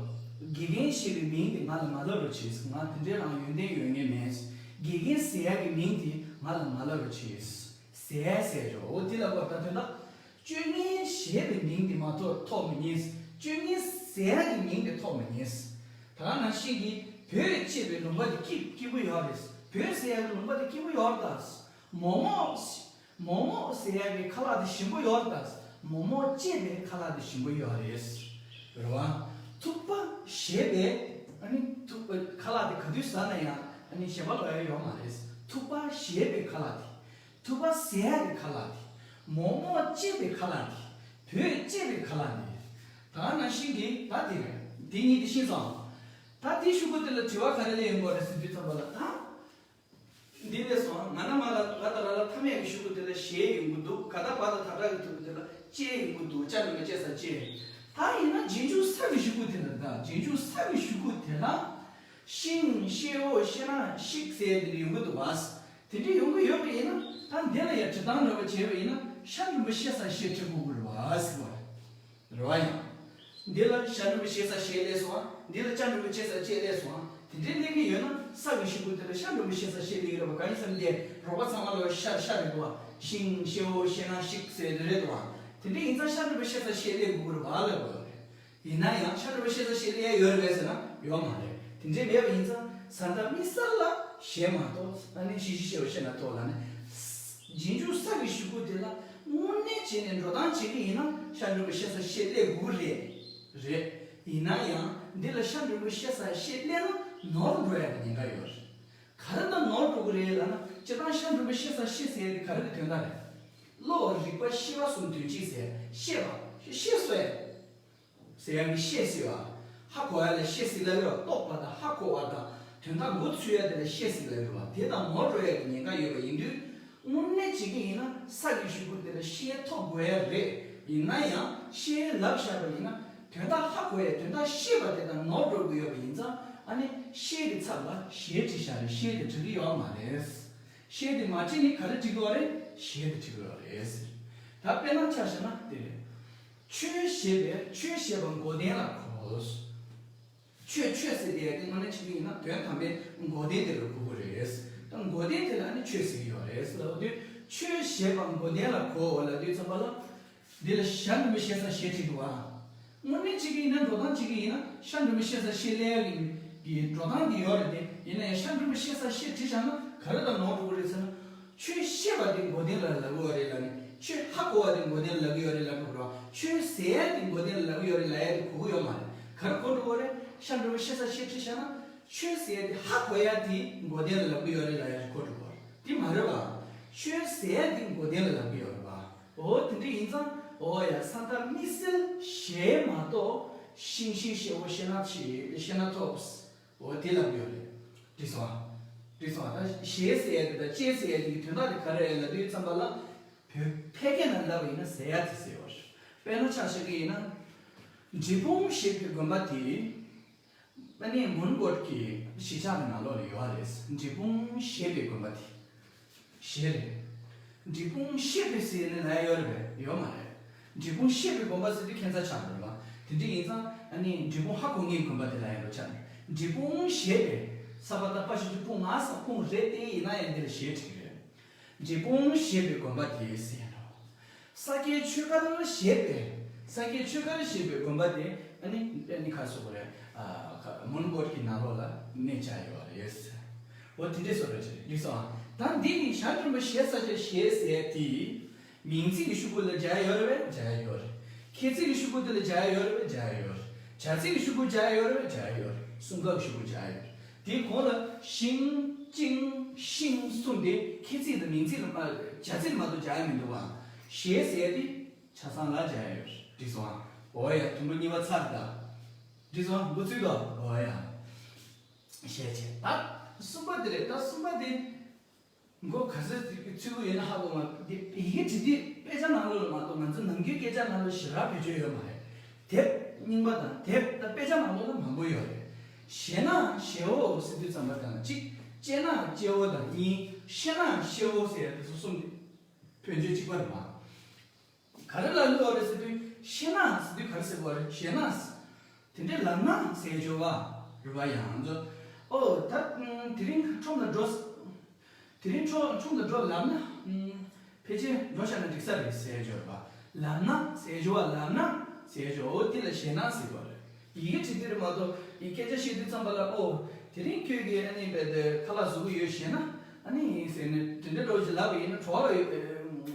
དགེ་རྒན་ཞེས་པའི་མིང་དེ་ང་ལ་མ་ལབ་རོགས་བྱེད། ང་དེ་འདྲའི་རང་ཡོན་ཏན་ཡོད་མཁན་མེད། དགེ་རྒན་ཟེར་ཡ་གི་མིང་དེ་ང་ལ་མ་ལབ་རོགས་བྱེད། ཟེར་ཟེར་རོ། འོ་དེ་ལ་གོ་ད་དོན་དག་སྤྱོད་ངན་ཞེས་པའི་མིང་དེ་མ་ཐོབ་ཐོབ་མི་ཉན། སྤྱོད་ངན་ཟེར་ཡ་གི་མིང་དེ་ཐོབ་མི་ཉན། ད་ག་ནང་བཞིན་གྱི་བོད་ཅེས་པའི་ལུང་པ་དེ་སྐྱིད་སྐྱིད་པོ་ཡོད་རེད། བོད་ཟེར་ཡ་གི་ལུང་པ་དེ་སྐྱིད་པོ་ཡོད་རེད་ད། མོག་མོག་མོག་མོག་ཟེར་ཡ་གི་ཁ་ལག་དེ་ཞིམ་པོ་ཡོད་རེད་ད། མོག་མོག་ཅེས་པའི་ཁ་ལག་དེ་ཞིམ་པོ་ཡོད་རེད། རེད་བ། ཐུག་པ་ཞེས་པའི། ཨ་ནི་ཐུག་པ་ཁ་ལག་དེ་ག་དུས་ཟ་ན་ཡང་ཨ་ནི་ཞེད་པ་ལོག་ཡ་ཡོད་མ་རེད། ཐུག་པ་ཞེས་པའི་ཁ་ལག་དེ། ཐུག་པ་ཟེར་ཡ་གི་ཁ་ལག་དེ། མོག་མོག་ཅེས་པའི་ཁ་ལག་དེ། བོད་ཅེས་པའི་ཁ་ལག་དེ། ད་ནང་བཞིན་གྱི་ད་དེ་རེད། དེ་གཉིས་དེ་ཤེས་སོང་། ད་དེ་ཤོག་གུ་དེ་ལ་དྲི་བ་ག་རེ་སླེབས་ཡོང་གི་རེད་ཟེར་དུས་ཙམ་པ་ལ། ད་འདི་སླེབས་སོང་། ང་ན་མ་ལ་ང་ད་ལ་ལ་མཐའ་མེད་ཀྱི་ཤོག་གུ་དེ་ལ་ཞེས་ཡོང་གི་འདུག་ག་ད་བ་ད་ད་དྲག་གི་ཐུག་གུ་དེ་ལ་ཅེས་ཡོང་གི་འདུག་ཅ་འགྲེང་བུ་ཅེ་ས་ཅེས། ད་ཡིན་ན་རྗེས་འཇུག་ས་གི་ཤོག་གུ་དེ་ལ། ད་རྗེས་འཇུག་ས་གི་ཤོག་གུ་དེ་ལ། ཤིང་ཤེའོ་ཤེ་ན་ཤིག་ཟེར་དེ་འདྲ་ཡོང་གི་འདུག་བ། དེ་འདྲ་ཡོང་གི་ཡོད་པ་ཡིན་ན། ད་འདི་ལ་ཡང་བྲི་སྟངས་འདྲ་པོ་བྱས་པ་ཡིན་ན། ཤ་འགྲེང་བུ་ཤེ་ས་ཤེ་བྲི་དགོས་ཀྱི་རེད་བ་ཟེར་བ་རེད། རེད་བ་ཡང་། འདི་ལ་ཤ་འགྲེང་བུ་ཤེ་ས་ཤེ་སླེབས་སོང་ཨ། འདི་ལ་ཅ་འགྲེང་བུ་ཅེ་ས་ཅེ་སླེབས་སོང་ཨ། དེ་འདྲའི་སླེབས་ཀྱི་ཡོད་ན། ས་གི་ཤོག་གུ་དེ་ལ་ཤ་འགྲེང་བུ་ཤེ་ས་ཤེ་སླེབས་ཀྱི་རེད་བ། གང་ཡིན་ཟེར་ན་དེ་རོགས་པ་ཚང་མ་ལ་ཤ་ཤ་རེད་འདུག་བ། ཤིང་ཤེའོ་ཤེ་ན་ཤིག་ཟེར་དེ་རེད་འདུག་བ། དེ་འདྲ་ཡིན་ཙང་ཤ་འགྲེང་བུ་ཤེ་ས་ཤེ་སླེབས་དགོས་ཀྱི་རེད་བ་ལབ་དགོས་རེད། ཡིན་ན་ཡང་ཤ་འགྲེང་བུ་ཤེ་ས་ཤེ་སླེབས་ཡ་ཡོད་རེད་པས་ཟེར་ན་ཡོད་མ་རེད། དེ་འདྲའི་མེད་པ་ཡིན་ཙང་ས་མཐའ་མི་གསལ་ལ་ཞེས་མ་གཏོགས། ཨ་ནི་ཤི་ཤི་ཤེའོ་ཤེ་ན་ཐོག་ལ་ནི། རྗེས་འཇུག་ས་གི་གཞུག་གུ་དེ་ལ་དངོས་གནས་བྱས་ནས་འགྲོ་སྟངས་བྱེད་ཀྱི་ཡིན་ན་ཤར་འགྲེང་བུ་ཤེ་ས་ཤེ་སླེབས་དགོས་རེད། རེད། ཡིན་ན་ཡང་འདི་ལ་ཤར་འགྲེང་བུ་ཤེ་ས་ཤེ་སླེབས་ན་ནོར་འགྲོ་ཡ་གི་ཉེན་ཁ་ཡོད་རེད། ག་རེ་ལ་ནོར་འགྲོ་གི་རེད་ལབ་ན། སྤྱིར་བཏང་ཤར་འགྲེང་བུ་ཤེ་ས་ཤེ་ཟེར་ཡ་དེ་ག་རེ་གི་དོན་དག་རེད། བློ་རིག་པ་ཤེས་པ་གསུམ་དོན་གཅིག་ཟེར། ཤེས་པ་ཤེས་སོ་ཡ། ཟེར་ཡག་གི་ཤེས་ཟེར་བ། ཧ་གོ་ཡ་ལ་ཤེས་ཟེར་ལབ་ཡོད། རྟོགས་པ་དང་ཧ་གོ་བ་དང་དོན་དག་མགོ་ཚོས་ཡ་དེ་ལ་ཤེས་ཟེར་ལབ་ཡོད་པ། དེ་དང་ནོར་འགྲོ་ཡ་གི་ཉེན་ཁ་ཡོད་པ་ཡིན་དུས། དངོས་གནས་བྱེད་ཀྱི་ཡིན་ན་ས་གི་གཞུག་གུ་དེ་ལ་ཤེས་ཐོབ་དགོས་ཡ་རེད། ཡིན་ན་ཡང་ཤེས་ལབ་བཞག་པ་ཡིན་ན་དོན་དག་ཧ་གོ་ཡ། དོན་དག་ཤེས་པ་དེ་དང་ནོར་འགྲོ་གི་ཡོད་པ་ཡིན་ཙང་། ཨ་ནི་ཤེས་ཀྱི་ཚབ་ལ་ཞེས་བྲིས་བཞག་རེད། ཤེས་དེ་འགྲིག་གི་ཡོད་མ་རེད། ཤེས་དེ་མ་བྲིས་ནས་ག་རེ་འགྲིག་གི་ཡོད་རེད། ཞེས་དེ་འགྲིག་གི་ཡོད་རེད་ཟེར། ད་དཔེར་ན་ཆ་བཞག་ན་དེ་རེད། ཆོས་ཞེས་པས་ཆོས་ཞེས་པ་མགོ་ལྡན་ལ་གོ། ཆོས་ཆོས་ཟེར་དེ་ཡ་དེ་དངོས་གནས་བྱེད་ཀྱི་ཡིན་ན་དོན་དམ་པའི་མགོ་ལྡན་དེ་ལ་གོ་དགོས་རེད། ད་མགོ་ལྡན་དེ་ལ་ནི་ཆོས་ཟེར་གྱི་ཡོད་རེད་ཟེར་ལབ་དུས། ཆོས་ཞེས་པ་མགོ་ལྡན་ལ་གོ་ལབ་དུས་ཙམ་པ་ལ། འདི་ལ་ཤར་འགྲེང་བུ་ཤེ་ས་ཤེ་བྲིས་འདུག་ཨ། དངོས་གནས་བྱེད་ཀྱི་ཡིན་ན། འགྲོ་སྟངས་བྱེད་ཀྱི་ཡིན་ན་ཤར་འགྲེང་བུ་ཤེ་ས་ཤེ་སླེབས་ཡ་གི་འགྲོ་སྟངས་དེ་ཡོད་རེད་དེ། ཡིན་ན་ཡང་ཤར་འགྲེང་བུ་ཤེ་ས་ཤེ་བྲིས་བཞག་ན་ག་རེ་ལ་ནོར་འགྲོ་གི་རེད་ཟེར་ན། ཆོས་ཤེས་པ་དེ་མགོ་ལྡན་ལ་ལབ་ཀྱི་ཡོད་རེད་ལབ་ནས། ཆོས་ཧ་གོ་བ་དེ་མགོ་ལྡན་ལ་ལབ་ཀྱི་ཡོད་རེད་ལབ་དགོས་རེད་བ། ཆོས་ཟེར་ཡ་དེ་མགོ་ལྡན་ལ་ལབ་ཀྱི་ཡོད་རེད་ལབ་ཡ་དེ་གོ་གི་ཡོད་མ་རེད། ག་རེ་གོ་འགྲོ་གི་རེད། ཤར་འགྲེང་བུ་ཤེ་ས་ཤེ་བྲིས་བཞག་ན་ཆོས་ཟེར་ཡ་དེ་ཧ་གོ་ཡ་དེ་མགོ་ལྡན་ལ་ལབ་ཀྱི་ཡོད་རེད་ལབ་ཡ་དེ་གོ་འགྲོ་གི་རེད། དེ་མ་རེད་བ། ཆོས་ཟེར་ཡ་དེ་མགོ་ལྡན་ལ་ལབ་ཀྱི་ཡོད་རེད་བ། འོ་དེ་འདྲ་ཡིན་ཙང་། འོ་ཡ། ས་མཐའ་དམིགས་བསལ་ཞེས་མ་གཏོགས། ཤིང་ཤེས་ཤེའོ་ཤེ་ན་ཆེ་ཤེ་ན་ཐོབ། འོ་དེ་ལབ་ཡོད་རེད། འགྲིག་སོང་ཨ། འགྲིག་སོང་ཨ། ད་ཞེས་ཟེར་ཡ་དེ་དང་ཅེས་ཟེར་ཡ་དེ་གི་དོན་དག་དེ་ག་རེ་རེད་ལབ་དུས་ཙམ་པ་ལ། བོད་ཕལ་སྐད་ནང་ལབ་པ་ཡིན་ན་ཟེར་ཡ་དེ་ཟེར་བ་རེད། དཔེར་ན་ཆ་བཞག་གི་ཡིན་ན། འབྲས་སྤུངས་ཞེས་པའི་དགོན་པ་དེ། ཨ་ནི་མོན་གྷོ་གི་གཞིས་ཆགས་ཀྱི་ནང་ལོགས་ལ་ཡོད་རེད། འབྲས་སྤུངས་ཞེས་པའི་དགོན་པ་དེ། ཞེས་རེད། འབྲས་སྤུངས་ཞེས་པའི་ཟེར་ནས་ལབ་ཡ་ཡོད་རེད་པས། ཡོད་མ་རེད། འབྲས་སྤུངས་ཞེས་པའི་དགོན་པ་ཟེར་དུས་ཁྱད་མཚར་ཆགས་འགྲོ་རེད་པ། དེ་འདྲ་ཡིན་ཙང་ཨ་ནི་འབྲས་སྤུངས་ཧ་གོ་མཁན་དགོན་པ་དེ་ལབ་ཡ་འགྲོ་ཆགས་འགྲོ། འབྲས་སྤུངས་ཞེས་པའི། ས་པ་བཏགས་པ་ཞབས་ཀྱུ་སྤུ་ང་ས་སྤུངས་རེད་དེ། ཡིན་ན་ཡང་འདི་ལ་ཞེས་བྲིས་རེད། འབྲས་སྤུངས་ཞེས་པའི་དགོན་པ་དེ་ཟེར་ཡ་འགྲོ། ས་སྐྱའི་ཆོས་སྒར་ཞེས་པའི། ས་སྐྱའི་ཆོས་སྒར་ཞེས་པའི་དགོན་པ་དེ་ཨ་ནི་ཨ་ནི་ག་རེ་ཟེར་དགོས་རེད། ཨ། ཁ། མོན་གྷོ་གི་ནང་ལོགས་ལ་གནས་བཅའ་ཡོད་རེད། འོ་དེ་འདྲས་བཟོ་འདྲ་ཅིག་རེད། འགྲིག་སོང་ཨ། ད་འདི་ནི་ཤར་འགྲེང་བུ་ཤེ་ས་ཤེ་ཟེར་དེ། མིང་ཚིག་གི་གཞུག་གུ་ལ་སྦྱར་ཡ་ཡོད་རེད་པས། སྦྱར་ཡ་ཡོད་རེད། ཁྱད་ཚིག་གི་གཞུག་གུ་དེ་ལ་སྦྱར་ཡ་ཡོད་རེད་པས། སྦྱར་ཡ་ཡོད་རེད། བྱ་ཚིག་གི་གཞུག་གུ་སྦྱར་ཡ་ཡོད་རེད་པས། སྦྱར་ཡ་ཡོད་རེད། གསུམ་ཀ་གི་གཞུག་གུ་སྦྱར་ཡ་ཡོད་རེད། དེའི་གོང་ལ་ཤིང་། ཅིང་། ཤིང་གསུམ་དེ་ཁྱད་ཚིག་དང་མིང་ཚིག་ལ་མ། བྱ་ཚིག་ལ་མ་གཏོགས་སྦྱར་ཡ་མི་འདུག་པ། ཞེས་ཟེར་ཡ་དེ་ཆ་ཚང་ལ་སྦྱར་ཡ་ཡོད་རེད། འགྲིག་སོང་ཨ། འོ་ཡ། དུམ་བུ་གཉིས་པ་ཚར་ད། འགྲིག་སོང་། འགོ་ཚུགས་དོ། འོ་ཡ། ཞེས་བྱས། ད་གསུམ་པ་དེ་རེད། ད་གསུམ་པ་དེ། མགོ་ག་ཚོད་ཚུད་ཀྱི་ཡོད་ན་ཧ་གོ་མ། འདི་ཡི་གེ་བྲིས་དུས་དཔེ་ཆ་ནང་ལོགས་ལ་མ་གཏོགས་ང་ཚོ་ནམ་རྒྱུན་སྐད་ཆ་ནང་ལོགས་ཞེ་དྲག་བེད་སྤྱོད་ཡོད་མ་རེད། དེབ་རྙིང་པ་དང་དེབ་དང་དཔེ་ཆ་ནང་ལོགས་ལ་མང་པོ་ཡོད་རེད། ཞེ་ན་ཞེའོ་ཟེར་དུས་ཙམ་པ་དང་གཅིག་སྐྱེ་ན་སྐྱེའོ་དང་གཉིས། ཤེ་ན་ཤེའོ་ཟེར་ཡ་དེ་ཚོ་གསུམ་དེ་བེད་སྤྱོད་གཅིག་པ་རེད་མ། ག་རེ་ལ་གླུ་བ་རེད་ཟེར་དུས་ཤེ་ན་ཟེར་དུས་ག་རེ་ཟེར་དགོས་རེད། ཞེ་ན། དེ་འདྲའི་ལབ་ན་ཟེར་སྦྱོར་བ་རེད་བ། ཡང་ཚོ། ཨོ་ད་དེ་རིང་ཁྲོམ་ལ་འགྲོ། དེ་རིང་ཁྲོ་ཁྲོམ་ལ་འགྲོ་ལབ་ན། ཕལ་ཆེར་འགྲོ་བཞག་ན་འགྲིག་ས་རེད་ཟེར་སྦྱོར་བ། ལབ་ན་ཟེར་སྦྱོར་བ། ལབ་ན་ཟེར་སྦྱོར། ཨོ་དེ་ལ་ཞེ་ན་ཟེར་དགོས་རེད། ཡི་གེ་བྲིས་དུས་རེད་མ་གཏོགས་ཡི་སྐད་ཆ་བཤད་དུས་ཙམ་པ་ལ། ཨོ་དེ་རིང་ཁྱོད་ཀྱིས་ཨ་ནི་བས་དེ་ཁ་ལག་བཟོ་གི་ཡོད་ཞེ་ན། ཨ་ནི་ཟེར་ནས་དེ་འདྲ་འདྲ་བོ་ཞིག་ལབ་པ་ཡིན་ན་བྲོ་བ་ཡོད་པའི་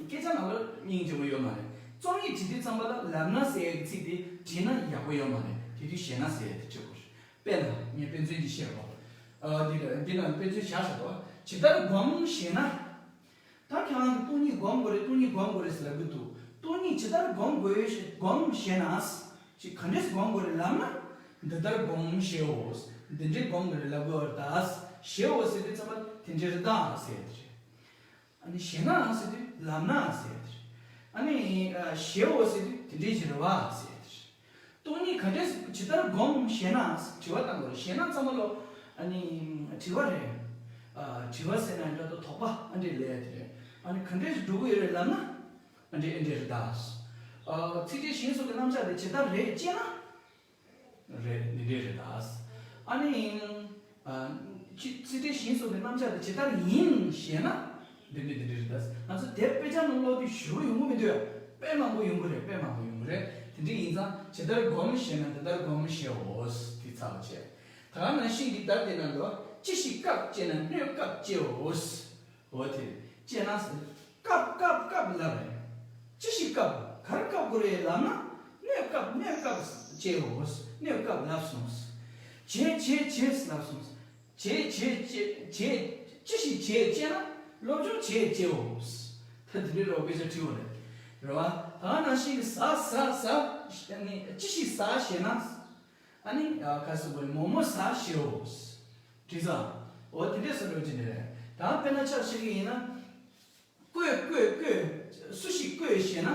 སྐད་ཆ་ནང་ལ་སྙིང་རྗེ་པོ་ཡོད་མ་རེད། རྩོམ་ཡིག་བྲིས་དུས་ཙམ་པ་ལ་ལབ་ན་ཟེར་ཡག་གི་ཚིག་དེ་བྲིས་ན་ཡག་པོ་ཡོད་མ་རེད། དེ་དུས་ཞེ་ན་ཟེར་ཡག་དེ་བྲིས་དགོས་རེད། དཔེར་ན་ངས་དཔེ་མཚོན་ཅིག་བཤད་རོགས། ཨ་འདི་ལ་འདི་ན་དཔེ་མཚོན་བཞག་བཞག་གོ། ཇི་ལྟར་སྒོམ་ཞེ་ན། ད་ཁྱེད་རང་གིས་སྟོང་ཉིད་སྒོམ་དགོས་རེད། སྟོང་ཉིད་སྒོམ་དགོས་རེད་ཟེར་ལབ་གི་འདུག་སྟོང་ཉིད་ཇི་ལྟར་སྒོམ་དགོས་ཞེ། སྒོམ་ཞེ་ན། ཅིག་ག་འདྲས་སྒོམ་དགོས་རེད་ལབ་ན། འདི་ལྟར་སྒོམ་ཞེའོ། འདི་འདྲས་སྒོམ་དགོས་རེད་ལབ་དགོས་རེད་ད། ཞེའོ་ཟེར་དུས་ཙམ་པ་དེ་འདྲས་རེད་ད་ཟེར་ཡག་དེ་རེད། ཨ་ནི་ཞེ་ན་ཟེར་དུས་ལབ་ན་ཟེར་ཡག་དེ་རེད། ཨ་ནི་ཞེའོ་ཟེར་དུས་དེ་འདྲས་ཞིག་རེད་བ་ཟེར་ཡག་དེ་རེད། སྟོང་ཉིད་ག་འདྲས་ཇི་ལྟར་སྒོམ་ཞེ་ན། དྲི་བ་བཏང་དགོས་རེད། ཞེ་ན་ཚང་མ་ལོ། ཨ་ནི་དྲི་བ་རེད། ཨ་དྲི་བ་ཟེར་ན་འདྲ་དོ་དོགས་པ་ཨ་འདྲས་ལབ་ཡག་དེ་རེད། ཨ་ནི་ག་འདྲས་ཞིག་འགྲོ་གི་ཡོད་རེད་ལབ་ན། ཨ་འདྲས་ཨ་འདྲས་རེད་ད། ཨ་ཚིག་ཕྲད་གཞན་སོགས་ཀྱི་རྣམ་གཞག་དེ་ཇི་ལྟར་རེད་ཅེ་ན། རེད། འདི་འདྲས་རེད་ད། ཨ་ནི། ཨ་ཅི་ཚིག་ཕྲད་གཞན་སོགས་ཀྱི་རྣམ་གཞག་དེ་ཇི་ལྟར་ཡིན་ཞེ་ན། འདི་འདྲས་འདི་འདྲས་རེད་ད། ང་ཚོ་དེབ་དཔེ་ཆ་ནང་ཀློག་དུས་ཞེ་པོ་ཡོང་གི་མི་འདུག་དཔེ་མང་པོ་ཡོང་གི་རེད། དཔེ་མང་པོ་ཡོང་གི་རེད། དེ་འདྲས་ཡིན་ཙང་ཇི་ལྟར་སྒོམ་ཞེ་ན་འདི་ལྟར་སྒོམ་ཞེའོ། དེ་ཚར་བ་བྱས། ད་ག་ནང་བཞིན་གྱི་ད་དེ་ནང་དུ་ཅི་ཞིག་སྐབས་ཅེ་ན་སྣོད་སྐབས་ཅེའོ། འོ་དེ་ཅེ་ན་ཟེར། བཀབ་བཀབ་བཀབ་ལབ་རེད། ཅི་ཞིག་བཀབ། ག་རེ་བཀབ་དགོས་རེད་ལབ་ན། སྣོད་བཀབ། སྣོད་བཀབ་ཅེས་འོ། སྣོད་བཀབ་ལབ་སོང་། བྱེད་བྱེད་བྱེད་ལབ་སོང་། བྱེད་བྱེད་བྱེད་བྱེད། ཅི་ཞིག་བྱེད་ཅེ་ན། སློབ་སྦྱོང་བྱེད་ཅེས་འོ། ད་དེ་འདྲའི་ལོག་དཔེ་ཆ་བྲིས་འོ་རེད། རེད་བ། ད་ནང་བཞིན་གྱི་ཟ་ཟ་ཟ། ནི་ཅི་ཞིག་ཟ་ཞེ་ན། ཨ་ནི་ཁ་སུ་བོ་རེད། མོག་མོག་ཟ་ཞེས་འོ། བྲིས་ས། འོ་དེ་འདྲས་སུ་འགྲོ་གི་ནི་རེད། ད་དཔེར་ན་ཆ་བཞག་གི་ཡིན་ན། བསྐོས་བསྐོས་བསྐོས། སུ་ཞིག་བསྐོས་ཞེ་ན།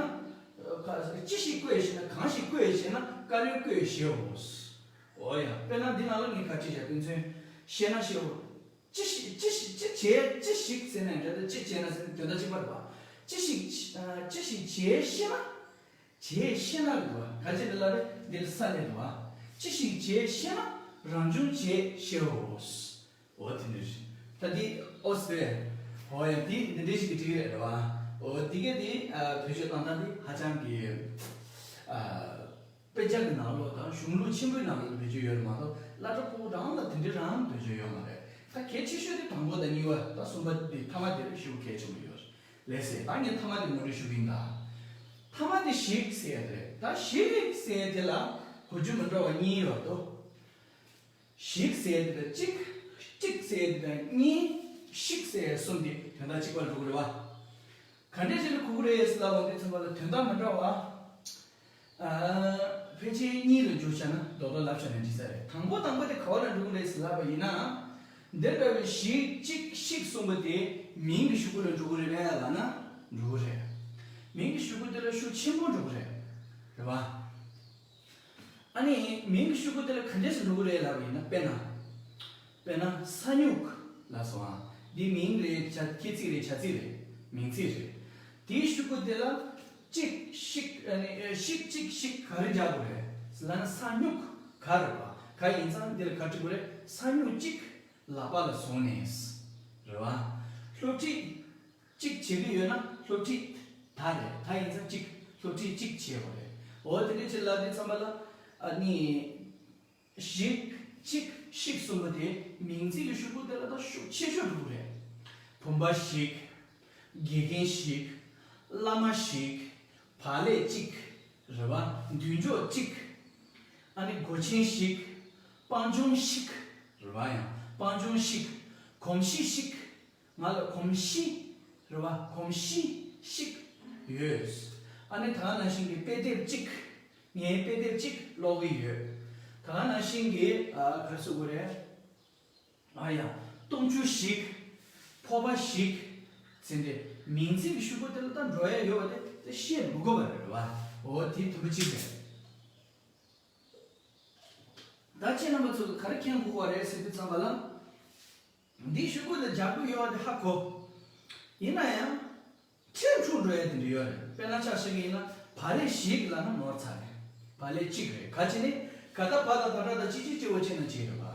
ཅི་ཞིག་བསྐོས་ཞེ་ན། གང་ཞིག་བསྐོས་ཞེ་ན། བཀའ་བློན་བསྐོས་ཞེའོ། འོ་ཡ། དཔེར་ན་འདི་ནང་ལ་ངས་ག་ཅི་བྱ། དོན་ཚན་ཞེ་ན་ཞེའོ། ཅི་ཞིག་ཅི་ཞིག་ཅི་བྱས་ཅི་ཞིག་ཟེར་ནས་འདྲ། ད་ཅི་བྱས་ན་ཟེར་ནས་དོན་དག་གཅིག་པ་རེད་པ། ཅི་ཞིག་ཅི་ཞིག་བྱས་ཤེ་ན། བྱས་ཤེ་ན་རེད་པ། ག་ཅི་རེད་ལབ་རེད། འདི་ལ་ས་ལས་རེད་པ། ཅི་ཞིག་བྱས་ཤེ་ན་རང་བྱུང་བྱས་ཤེའོ། འོ་དེ་འདྲ་ཞིག་ད་འདི་ཨོ་སི་ཏྲེ་ལི་ཡ། འོ་ཡ། འདི་འདི་འདྲ་ཞིག་གི་བྲིས་རེད་རེད་བ། འོ་དེ་ག་དེ་ཨ་བེད་སྤྱོད་བཏང་སྟངས་དེ་ཧ་ཅང་གི་ཨ་དཔེ་ཆ་གི་ནང་ལོགས་དང་གཞུང་ལུགས་ཆེན་པོའི་ནང་ལོགས་བེད་སྤྱོད་ཡོད་རེད་མ་གཏོགས། སློབ་གྲྭ་ཕྲུ་གུ་རང་ལ་དེ་འདྲ་རང་བེད་སྤྱོད་ཡོད་མ་རེད། ད་གལ་ཆེ་ཤོས་དེ་དང་པོ་དང་གཉིས་པ་དང་གསུམ་པ་དེ། ཐ་མ་དེ་རེད། ཞེ་པོ་གལ་ཆེན་པོ་ཡོད་རེད། ལགས་སེ། ད་ངས་ཐ་མ་དེ་ངོ་སྤྲོད་ཞུ་གི་ཡིན་ད། ཐ་མ་དེ་ཞིག་ཟེར་ཡ་དེ་རེད། ད་ཞིག་ཟེར་ཡ་དེ་ལ་གོ་རྒྱུ་མི་འདྲ་བ་གཉིས་ཡོད་དོ། ཞིག་ཟེར་དེ་དང་གཅིག་གཅིག་ཟེར་དེ་དང་གཉིས། ཤིག་ཟེར་གསུམ་དེ་དོན་དག་གཅིག་པ་འགྲོ་གི་རེད་བ། ག་འདྲས་ཅིག་ལ་གོ་གི་རེད་ཟེར་ལབ་པ་དེ་ཚང་མ་ལ་དོན་དག་མི་འདྲ་བ། ཨ་ཕལ་ཆེར་གཉིས་ལ་འཇུག་བྱས་ན་རྡོག་རྡོག་ལབ་བྱས་ན་འགྲིག་ས་རེད། དང་པོ་དང་པོ་དེ་ག་བ་ལ་འགྲོ་གི་རེད་ཟེར་ལབ་པ་ཡིན་ན། འདི་འདྲ་བའི་ཞིག་གཅིག་ཤིག་གསུམ་པོ་དེ་མིང་གི་ཤོག་གུ་ལ་འགྲོ་གི་རེད་པས་ལབ་ན་འགྲོ་གི་རེད། མིང་གི་ཤོག་གུ་དེ་ལ་ཤུགས་ཆེན་པོ་འགྲོ་གི་རེད། རེད་བ། ཨ་ནི་མིང་གི་ཤོག་གུ་དེ་ལ་ག་འདྲས་སུ་འགྲོ་གི་རེད་ལབ་པ་ཡིན་ན། དཔེར་ན། དཔེར་ན་ས་སྨྱུག་ལབ་སོང་ཨ། འདི་མིང་རེད། བྱ་ཁྱད་ཚིག་རེད། བྱ་ཚིག་རེད། མིང་ཚིག་རེད། དེའི་ཤོག་གུ་དེ་ལ་གཅིག་ཤིག་ཨ་ནི་ཤིག་གཅིག་ཤིག་ག་རེ་རྒྱག་དགོས་རེད་ལབ་ན། ས་སྨྱུག་ག་རེད་པ། ག་ཡིན་ཙང་འདི་ལ་ག་བྲིས་དགོས་རེད། ས་སྨྱུག་གཅིག་ལག་པ་ལ་བཟུང་ནས། རེད་བ། སློབ་ཁྲིད་གཅིག་བྱེད་ཀྱི་ཡོད་ན་སློབ་ཁྲིད་ད་རེད། ད་ཡིན་ཙང་གཅིག་སློབ་ཁྲིད་གཅིག་བྱེད་དགོས་རེད། འོ་དེ་འདྲ་ཅིག་ལབ་དུས་ཙམ་པ་ལ། ཨ་ནི། ཞིག་གཅིག་ཤིག་གསུམ་པོ་དེ་མིང་ཚིག་གི་ཤོག་གུ་དེ་ལ་ད་ཤུགས་ཆེ་ཤོས་འགྲོ་གི་རེད། བུམ་པ་ཞིག་དགེ་རྒན་ཞིག་བླ་མ་ཞིག་བག་ལེབ་གཅིག་རེད་བ། མདུན་ཅོག་གཅིག་ཨ་ནི་སྒོ་ཆེན་ཞིག་སྤང་ལྗོངས་ཤིག་རེད་བ། ཡང་སྤང་ལྗོངས་ཤིག་གོམས་གཤིས་ཤིག་ང་ལ་གོམས་གཤིས་རེད་བ། གོམས་གཤིས་ཤིག་ཡོད། ཨ་ནི་ད་ག་ནང་བཞིན་གྱི་དཔེ་དེབ་གཅིག་ངས་དཔེ་དེབ་གཅིག་ཀློག་གི་ཡོད། ད་ག་ནང་བཞིན་གྱི་ཨ་ག་རེ་ཟེར་དགོས་རེད། ཨ་ཡ། སྟོང་ཆུ་ཞིག་ཕོར་པ་ཞིག་ཟེར་འདི་མིང་ཚིག་གི་ཤོག་གུ་དེ་ལ་ད་འགྲོ་ཡ་ཡོད་པ་དེ་དེ་བཤད་མི་དགོས་པ་རེད་བ། འོ་དེ་དུམ་བུ་གཅིག་རེད། ད་ཁྱེད་རྣམ་པ་ཚོ་ག་རེ་མཁྱེན་དགོས་པ་རེད་ཟེར་དུས་ཙམ་པ་ལ། འདིའི་ཤོག་གུ་ལ་རྒྱག་དགོས་ཡོད་པ་དེ་ཧ་གོ། ཡིན་ན་ཡང་། ཁྲིད་འཁྲུག་འགྲོ་ཡ་དེ་འདྲ་ཡོད་རེད། དཔེར་ན་ཆ་བཞག་གི་ཡིན་ན་བག་ལེབ་ཞིག་ལབ་ན་ནོར་ཚར་རེད། བག་ལེབ་གཅིག་རེད། ག་ཅི་ནི་ག་ད་བ་ད་ད་ད་ད་ཅི་ཅི་ཅི་བོ་ཅི་ན་ཅི་རེད་བ།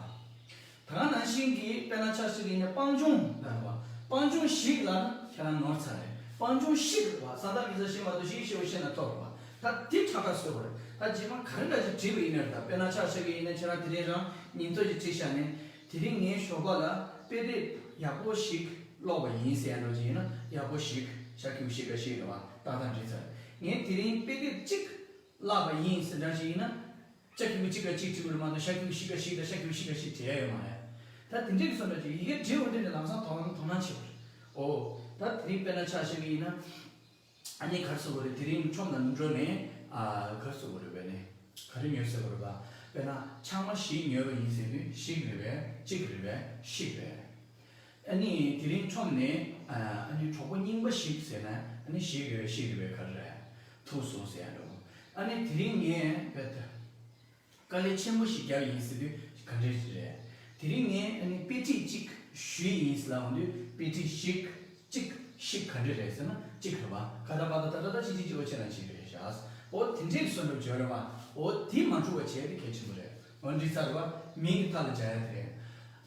ད་ག་ནང་བཞིན་གྱི་དཔེར་ན་ཆ་བཞག་གི་ཡིན་ན་སྤང་ལྗོངས་ལབ་རེད་བ། སྤང་ལྗོངས་ཞིག་ལབ་ན་ཁྱེད་རང་ནོར་ཚར་རེད། སྤང་ལྗོངས་ཤིག་རེད་བ། ས་མཐའ་མི་ཟ་ཤི་མ་གཏོགས་ཤི་ཤི་བོ་ཤི་ན་ཐོབ་རེད་བ། ད་དེ་ཁྲ་ཁྲ་བཟོས་པ་རེད། ད་རྗེས་མ་ག་རེ་འདྲ་ཞིག་བྲིས་པ་ཡིན་ན་རེད། ད་དཔེར་ན་ཆ་བཞག་གི་ཡིན་ན་ཁྱེད་རང་དེ་རིང་རང་ཉིན་ཐོ་ཞིག་བྲིས་བཞག་ནས་དེ་རིང་ངའི་ཞོགས་པ་ལ་དཔེ་དེབ་ཡག་པོ་ཞིག་ཀློག་པ་ཡིན་ཟེར་ཡ་འདྲ་ཅིག་ཡིན་ན་ཡག་པོ་ཞིག་ཤ་ཁྱུག་ཤིག་ག་ཤིག་རེད་བ། ཏག་ཏག་འགྲིག་ཚར། ངས་དེ་རིང་དཔེ་དེབ་གཅིག་བཀླགས་པ་ཡིན་ཟེར་འདྲ་ཞིག་ཡིན་ན། ཤ་ཁྱུག་གཅིག་ག་གཅིག་བྲིས་པ་རེད་མ་གཏོགས་ཤ་ཁྱུག་ཤིག་ག་ཤིག་དང་ཤ་ཁྱུག་ཤིག་ག་ཤིག་བྲིས་ཡ་ཡོད་མ་རེད། ད་དེ་འདྲའི་གི་སོང་འདྲ་ཅིག་ཡི་གེ་འབྲི་འོང་དུས་ནས་ལམ་སང་དོ་སྣང་དོ་སྣང་བྱེད་པ་རེད། ཨོ། ད་དེ་རིང་དཔེར་ན་ཆ་བཞག་གི་ཡིན་ན། ཨ་ནི་ག་རེ་ཟེར་དགོས་རེད། དེ་རིང་ཁྲོམ་ལ་མི་འགྲོ་ནས་ཨ་ག་རེ་ཟེར་དགོས་རེད་པས་ནས། ག་རེ་ཉོས་ཟེར་དགོས་རེད་པ། དཔེར་ན་ཆང་མ་ཞིག་ཉོས་པ་ཡིན་ཟེར་དུས་ཞིག་རེད་པས། གཅིག་རེད་པས། ཤིག་རེད། ཨ་ནི་དེ་རིང་ཁྲོམ་ནས་ཨ་ནི་གྲོགས་པོ་རྙིང་པ་ཞིག་ཟེར་ན་ཨ་ནི་ཞིག་རེད་པས། ཤིག་རེད་པས། ག་རེ་རེད། ཐུག་སོང་ཟེར་ཡ་འགྲོ། ཨ་ནི་དེ་རིང་ངས་བེད། དཀའ་ལས་ཆེན་པོ་ཞིག་བརྒྱབ་ཡིན་ཟེར་དུས་ག་འདྲས་རེད། དེ་རིང་ངས་ཨ་ནི་དཔེ་ཁྲིད་གཅིག་ཞུས་ཡིན་ཟེར་ལབ་འོང་དུས་དཔེ་ཁྲིད་ཞིག་གཅིག་ཤིག་ག་འདྲས་རེད་ཟེར་ན་གཅིག་རེད་པ། ག་ད་པ་ད་ད་ད་ད་ཅི་ཅི་ཅི་བ་ཆེ་ན་ཅི་རེད་ཤག་འོ་དེ་འདྲས་སོ་འགྲོ་བརྗོད་རེད་པ། འོ་དེ་མ་འཁྲུག་པ་བྱས་ཏེ་གལ་ཆེན་པོ་རེད། འོ་འདྲི་ཚར་བ་མིང་གི་མཐའ་ལ་སྦྱར་ཡ་དེ་རེད།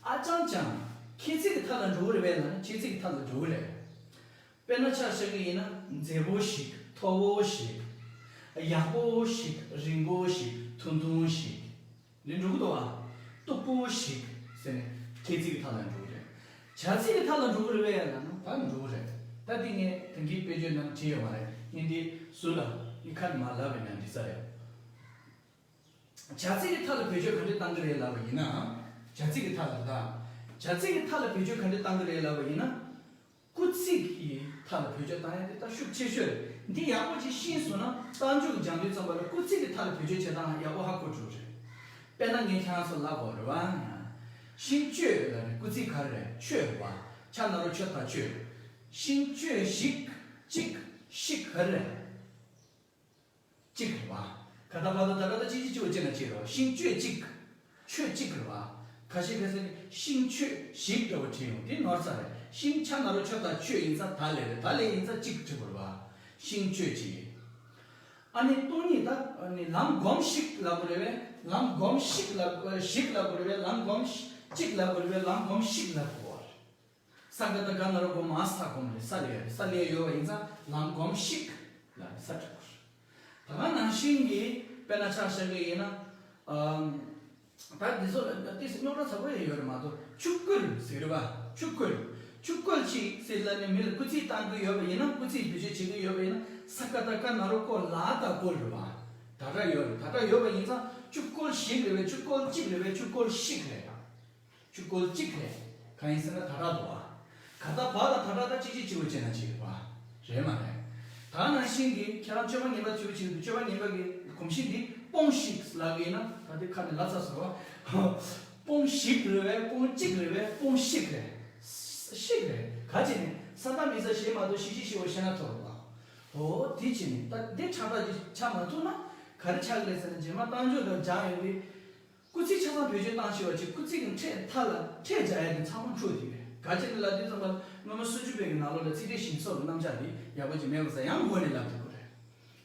ཨ་ཅང་ཅང་། ཁྱད་ཚིག་གི་མཐའ་ལ་འགྲོ་གི་རེད་པས་ལབ་ན་ཁྱད་ཚིག་གི་མཐའ་ལ་འགྲོ་གི་རེད། དཔེར་ན་ཆ་བཞག་གི་ཡིན་ན་མཛེས་པོ་ཞིག་མཐོ་བོ་ཞིག་ཡག་པོ་ཞིག་རིང་པོ་ཞིག་ཐུང་ཐུང་ཞིག་འདི་འགྲོ་གི་འདུག་བ། སྟུག་པོ་ཞིག་ཟེར་ནས་ཁྱད་ཚིག་གི་མཐའ་ལ་འགྲོ་གི་རེད། བྱ་ཚིག་གི་མཐའ་ལ་འགྲོ་གི་རེད་པས་ལབ་ན་ད་འགྲོ་གི་རེད། ད་འདི་ངས་ དེང་གི་དཔེ་བརྗོད་ནང་བྲིས་ཡོད་མ་རེད། ཡིན་དེ་ཟུར་ལ་ཡིག་ཁ་ནས་མར་ལབ་པའི་ནང་འབྲི་ས་རེད། བྱ་ཚིག་གི་མཐའ་ལ་བེད་སྤྱོད་ག་འདྲ་བཏང་གི་རེད་ལབ་པ་ཡིན་ན། བྱ་ཚིག་གི་མཐའ་ལ་ད། བྱ་ཚིག་གི་མཐའ་ལ་བེད་སྤྱོད་ག་འདྲ་བཏང་གི་རེད་ལབ་པ་ཡིན་ན། སྐུལ་ཚིག་གི་མཐའ་ལ་བེད་སྤྱོད་བཏང་ཡ་དེ་ད་ཤུགས་ཆེ་ཤོས་རེད། འདི་ཡག་པོ་ཅིག་ཤེས་སོང་ན་རྟགས་འཇུག་སྦྱང་དུས་ཙམ་པ་ལ་སྐུལ་ཚིག་གི་མཐའ་ལ་བེད་སྤྱོད་བྱེད་སྟངས་ཡག་པོ་ཧ་གོ་འགྲོ་རེད། དཔེར་ན་ངས་ཁྱེད་རང་ཚོ་ལབ་དགོས་རེད་བ། ཤིང་གཅོད་ལབ་ནས་སྐུལ་ཚིག་ག་རེ་རེད། གཅོད་རེད་བ། ཆ་ན་རོ་ཆོ་ད་གཅོད། ཤིང་གཅོད་ཞིག་གཅིག་ཤིག་ག་རེ་རེད། གཅིག་རེད་བ། ག་ད་བ་ད་ད་ག་ད་གཅིག་གཅིག་གཅིག་བ་གཅིག་ན་གཅིག་རེད་བ། ཤིང་གཅོད་གཅིག་གཅོད་གཅིག་རེད་བ། ཁ་ཤས་ཁ་ཤས་ནི་ཤིང་གཅོད་ཞིག་འདྲ་བོ་བྲིས་ཡོང་། དེ་ནོར་ས་རེད། ཤིང་ཆ་ན་རོ་ཆོ་ད་གཅོད་ཡིན་ཙང་ད་ལས་རེད། ད་ལས་ཡིན་ཙང་གཅིག་བྲིས་དགོས་རེད་བ། ཤིང་གཅོད་ཅིག་ཨ་ནི་སྟོང་ཉིད་ད་ཨ་ནི་ལམ་སྒོམ་ཞིག་ལབ་དགོས་རེད་པས། ལམ་སྒོམ་ཞིག་ལབ་ཞིག་ལབ་དགོས་རེད་པས། ལམ་སྒོམ་གཅིག་ལབ་དགོས་རེད་པས། ལམ་སྒོམ་ཞིག་ལབ་དགོས་པ་རེད། ས་ག་ད་ག་ན་རོ་གོ་མ་ས་སྒོམ་རེད། ས་ལས་ས་ལས་ཡོད་པ་ཡིན་ཙང་ལམ་སྒོམ་ཞིག་ལབ་ས་འགྲིག་གོ། ད་ག་ནང་བཞིན་གྱི་དཔེར་ན་ཆ་བཞག་གི་ཡིན་ན། ཨམ། ད་འདི་ཚོ་ལ་ཏིས་རྙོག་དྲ་ཚ་པོ་ཡང་ཡོད་རེད་མ་གཏོགས། ཆུ་བསྐོལ་ཟེར་རེད་བ། ཆུ་བསྐོལ། ཆུ་བསྐོལ་ཅིག་ཟེར་ལ་ནི་མི་ལ་སྐུལ་ཚིག་བཏང་གི་ཡོད་པ་ཡིན་ན། སྐུལ་ཚིག་བེད་སྤྱོད་བྱེད་ཀྱི་ཡོད་པ་ཡིན་ན། ས་ག་ད་ག་ན་རོ་ཀོ་ལ་ད་བསྐོལ་རེད་བ། ད་དྲ་ཡོད་རེད། ད་དྲ་ཡོད་པ་ཡིན་ཙང་ཆུ་བསྐོལ་ཞིག་རེད་བས། ཆུ་བསྐོལ་གཅིག་རེད་བས། ཆུ་བསྐོལ་ཞིག་རེད། ཆུ་བསྐོལ་གཅིག་རེད། གང་ཡིན་ཟེར་ན་ད་དྲ་འདུག་བ། ག་ད་བ་དང་ད་དྲ་ད་གཅིག་གཅིག་གཅིག་བ་བྱས་ན་གཅིག་རེད་བ། རེད་མ་རེད། ད་ནང་བཞིན་གྱི་ཁྱེད་རང་སྤྱོད་པ་ངན་པ་ཚུལ་བྱེད་དུ། སྤྱོད་པ་ངན་པ་གི་གོམས་གཤིས་འདི་སྤོང་ཞིག་ལབ་ཀྱི་ཡིན་ན། ད་འདི་ཁ་ནས་ལབ་ཚར་སོང་བ། སྤོང་ཞིག་རེད་བས། སྤོང་གཅིག་རེད་བས། སྤོང་ཞིག་རེད། ཞིག་རེད། ག་ཅི་ནས་ས་མཐའ་མི་ས་ཞེས་མ་གཏོགས་ཞི་ཞི་ཞི་བོ་ཞེ་ན་ཐོར་བ། འོ་དེ་ཅི་ནས་ད་འདི་ཁྲ་ཁྲ་ཅིག་ཆགས་མ་ཐུབ་ན་ག་རེ་ཆགས་ཀྱི་རེད་ཟེར་ན། རྗེས་མ་རྟགས་འཇུག་དང་སྦྱར་ཡོང་དུས། སྐུལ་ཚིག་ཆ་ཚང་བེད་སྤྱོད་བཏང་ཤེས་པ་ཅིག་སྐུལ་ཚིག་གི་ཕྲད་མཐའ་ལ་ཕྲད་སྦྱར་ཡ་དེ་ཚང་མ་འཁྲུག་དེ་རེད། ག་ཅི་ནས་ལབ་དུས་ཙམ་པ་སྔོན་མ་སུམ་ཅུ་པའི་གི་ནང་ལོགས་ལ་ཚིག་ཕྲད་ཞིང་སོགས་ཀྱི་རྣམ་གཞག་དེ་ཡག་པོ་ཅིག་མེད་པ་ས་ཡང་མགོ་ནས་ལབ་ཐུབ་ཀྱི་རེད།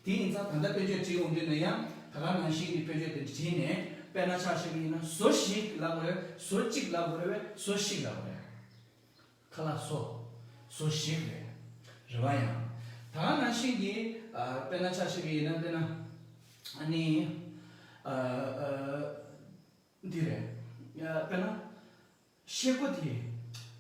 དེ་ཡིན་ཙང་ད་ལྟ་དཔེ་བརྗོད་བྲིས་འོང་དུས་ན་ཡང་ད་ག་ནང་བཞིན་གྱི་དཔེ་བརྗོད་དེ་བྲིས་ནས། དཔེར་ན་ཆ་བཞག་གི་ཡིན་ན་བཟོ་ཞིག་ལབ་དགོས་རེད། བཟོ་གཅིག་ལབ་དགོས་རེད་བས། བཟོ་ཞིག་ལབ་དགོས་རེད། ཁ་ལག་བཟོ། བཟོ་ཞིག་རེད། རེད་བ། ཡང་ད་ག་ནང་བཞིན་གྱི་ཨ་དཔེར་ན་ཆ་བཞག་གི་ཡིན་ན། དཔེར་ན་ཨ་ནི་ཨ་ཨ་འདི་རེད། ཨ་དཔེར་ན་ཤེལ་སྒོ་དེ་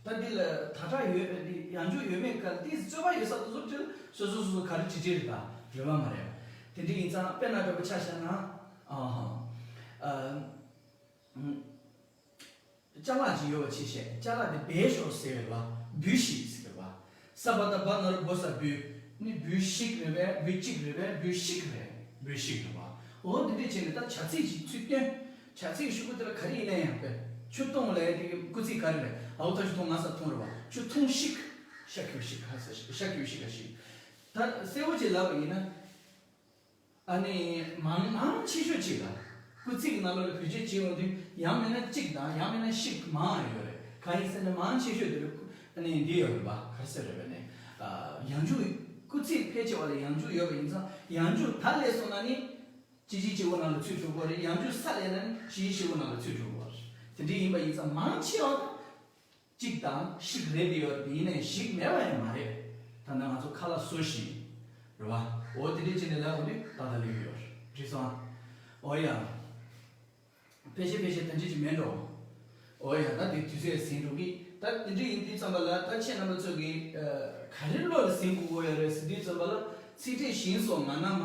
ད་འདི་ལ་ད་དྲ་ཡོད་པའི་འདི་ཡང་འཇུག་ཡོད་མེད་ག་དེ་རྩོད་པ་ཡོད་ས་དེ་ཚོ་དེ་སོ་སོ་སོ་སོ་ག་རེ་བྲིས་བྲིས་རེད། ད་རེད་བ་མ་རེད། དེ་འདྲ་ཡིན་ཙང་དཔེར་ན་འདྲ་པོ་ཆ་བཞག་ན། ཨ་ཧ་ཨ། ཅ་ལག་ཅིག་ཡོད་པ་ཅིག་བཤད། ཅ་ལག་དེ་སྦས་ཤོག་ཟེར་བས་ལ་འབུད་ཤིག་ཟེར་བ། ས་བ་ད་བ་ན་རོ་བོ་ས་འབུད། ནི་འབུད་ཤིག་རེད་པས། འབུད་གཅིག་རེད་པས། འབུད་ཤིག་རེད། འབུད་ཤིག་རེད་བ། འོ་འདི་འདྲ་བྱས་ནས་ད་བྱ་ཚིག་ཅིག་ཚུར་བཏོན། བྱ་ཚིག་གི་ཤོག་གུ་དེ་ལ་ག་རེ་ཡིན་ན་ཡང་དཔེ། ཆུ་འཐུང་ལབ་ཡ་དེ་གི་སྐུལ་ཚིག་ག་རེ་རེད། ཨའོ་ད་ཆུ་འཐུང་ང་ས་འཐུང་རེད་བ། ཆུ་འཐུང་ཤིག་ཤ་ཁྱུ་ཤིག་ཧ་ས་ཤ་ཁྱུ་ཤིག་ཧ་ཤིག་ད་གསལ་བོ་ཅིག་ལབ་པ་ཡིན་ན། ཨ་ནི་མང་མང་ཆེ་ཤོས་ཅིག་ལ་སྐུལ་ཚིག་གི་ནང་ལོགས་ལ་བེད་སྤྱོད་བྱེད་འོང་དུས་ཡང་མིན་ན་གཅིག་དང་ཡང་མིན་ན་ཤིག་མང་ཡོད་རེད། གང་ཡིན་ཟེར་ན་མང་ཆེ་ཤོས་དེ་ལ་ཨ་ནི་འདི་ཡོད་རེད་པ། ག་རེ་ཟེར་རེད་པས་ནི། ཡང་འཇུག་སྐུལ་ཚིག་ཕལ་ཆེ་བ་ལ་ཡང་འཇུག་ཡོད་པ་ཡིན་ཙང་། ཡང་འཇུག་ད་སླེབས་སོང་ན་ནི་ཅི་ཅི་ཅི་བོ་ནང་ལ་ཚུད་འགྲོ་གི་རེད། ཡང་འཇུག་ས་སླེབས་ན་ནི་ཞི་ཞི་བོ་ནང་ལ་ཚུད་འགྲོ་གི་རེད། དེ་འདྲ་ཡིན་པ་ཡིན་ཙང་མང་ཆེ་བ་ད། གཅིག་དང་ཤིག་རེད་དེ་ཡོད་རེད། ཡིན་ནའི་ཞིག་མེད་པ་ཡང་མ་རེད། ད་ནང་ང་ཚོ་ཁ་ལག་བཟོ་ཞིག་རེད་བ། འོ་དེ་འདྲས་བྱས་ནས་ལབ་འོང་དུས་ཏག་ཏག་ལེགས་ཡོད་རེད། འགྲིག་སོང་། འོ་ཡ། ཕལ་ཆེར་ཕལ་ཆེར་ད་འདྲས་ཅིག་མེད་འགྲོ། འོ་ཡ། ད་དེ་དུས་ཚོད་ཟིན་འགྲོ་གི། ད་དེ་འདྲས་ཡིན་དུས་ཙམ་པ་ལ་ད་ཁྱེད་རྣམ་པ་ཚོ་གིས་ག་རེ་བློ་ལ་ཟིན་དགོས་ཀྱི་ཡོད་རེད་ཟེར་དུས་ཙམ་པ་ལ། ཚིག་ཕྲད་ཞིང་སོགས་ང་ན་མ།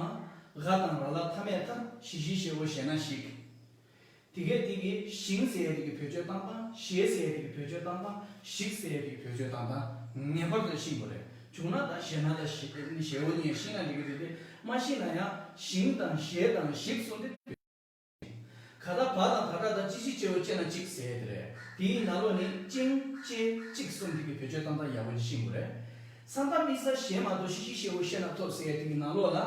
ག་དང་ར་ལ་མཐའ་མེད་མཐའ། ཞི་ཞི་ཞི་བོ་ཞེ་ན་ཞིག་དེ་གས་དེ་གི་ཞིང་ཟེར་ཡ་དེ་གི་བེད་སྤྱོད་བཏང་སྟངས། ཞེས་ཟེར་ཡ་དེ་གི་བེད་སྤྱོད་བཏང་སྟངས། ཞིག་ཟེར་ཡ་དེ་གི་བེད་སྤྱོད་བཏང་སྟངས་ངེས་པར་དུ་ཤེས་དགོས་རེད། བྱུང་ན་ད་ཞེ་ན་དང་ཞེ་ཞེ་བོ་གཉིས་ཤེས་ན་འགྲིག་གི་རེད་དེ། མ་ཤེས་ན་ཡང་ཞིང་དང་ཞེས་དང་ཞིག་གསུམ་དེ། ག་ད་བ་དང་ད་དྲ་དང་ཅི་ཞིག་བྱེད་འོ་བྱས་ན་ཅིག་ཟེར་ཡ་དེ་རེད། དེའི་ནང་ལོགས་ནས་ཅིང་ཅེ་ཅིག་གསུམ་དེ་གི་བེད་སྤྱོད་བཏང་སྟངས་ཡག་པོ་ཅིག་ཤེས་དགོས་རེད། ས་མཐའ་མི་ས་ཞེས་མ་གཏོགས་ཞི་ཞི་ཞེ་བོ་ཞེ་ན་ཐོབ་ཟེར་ཡ་དེ་གི་ནང་ལོགས་ལ།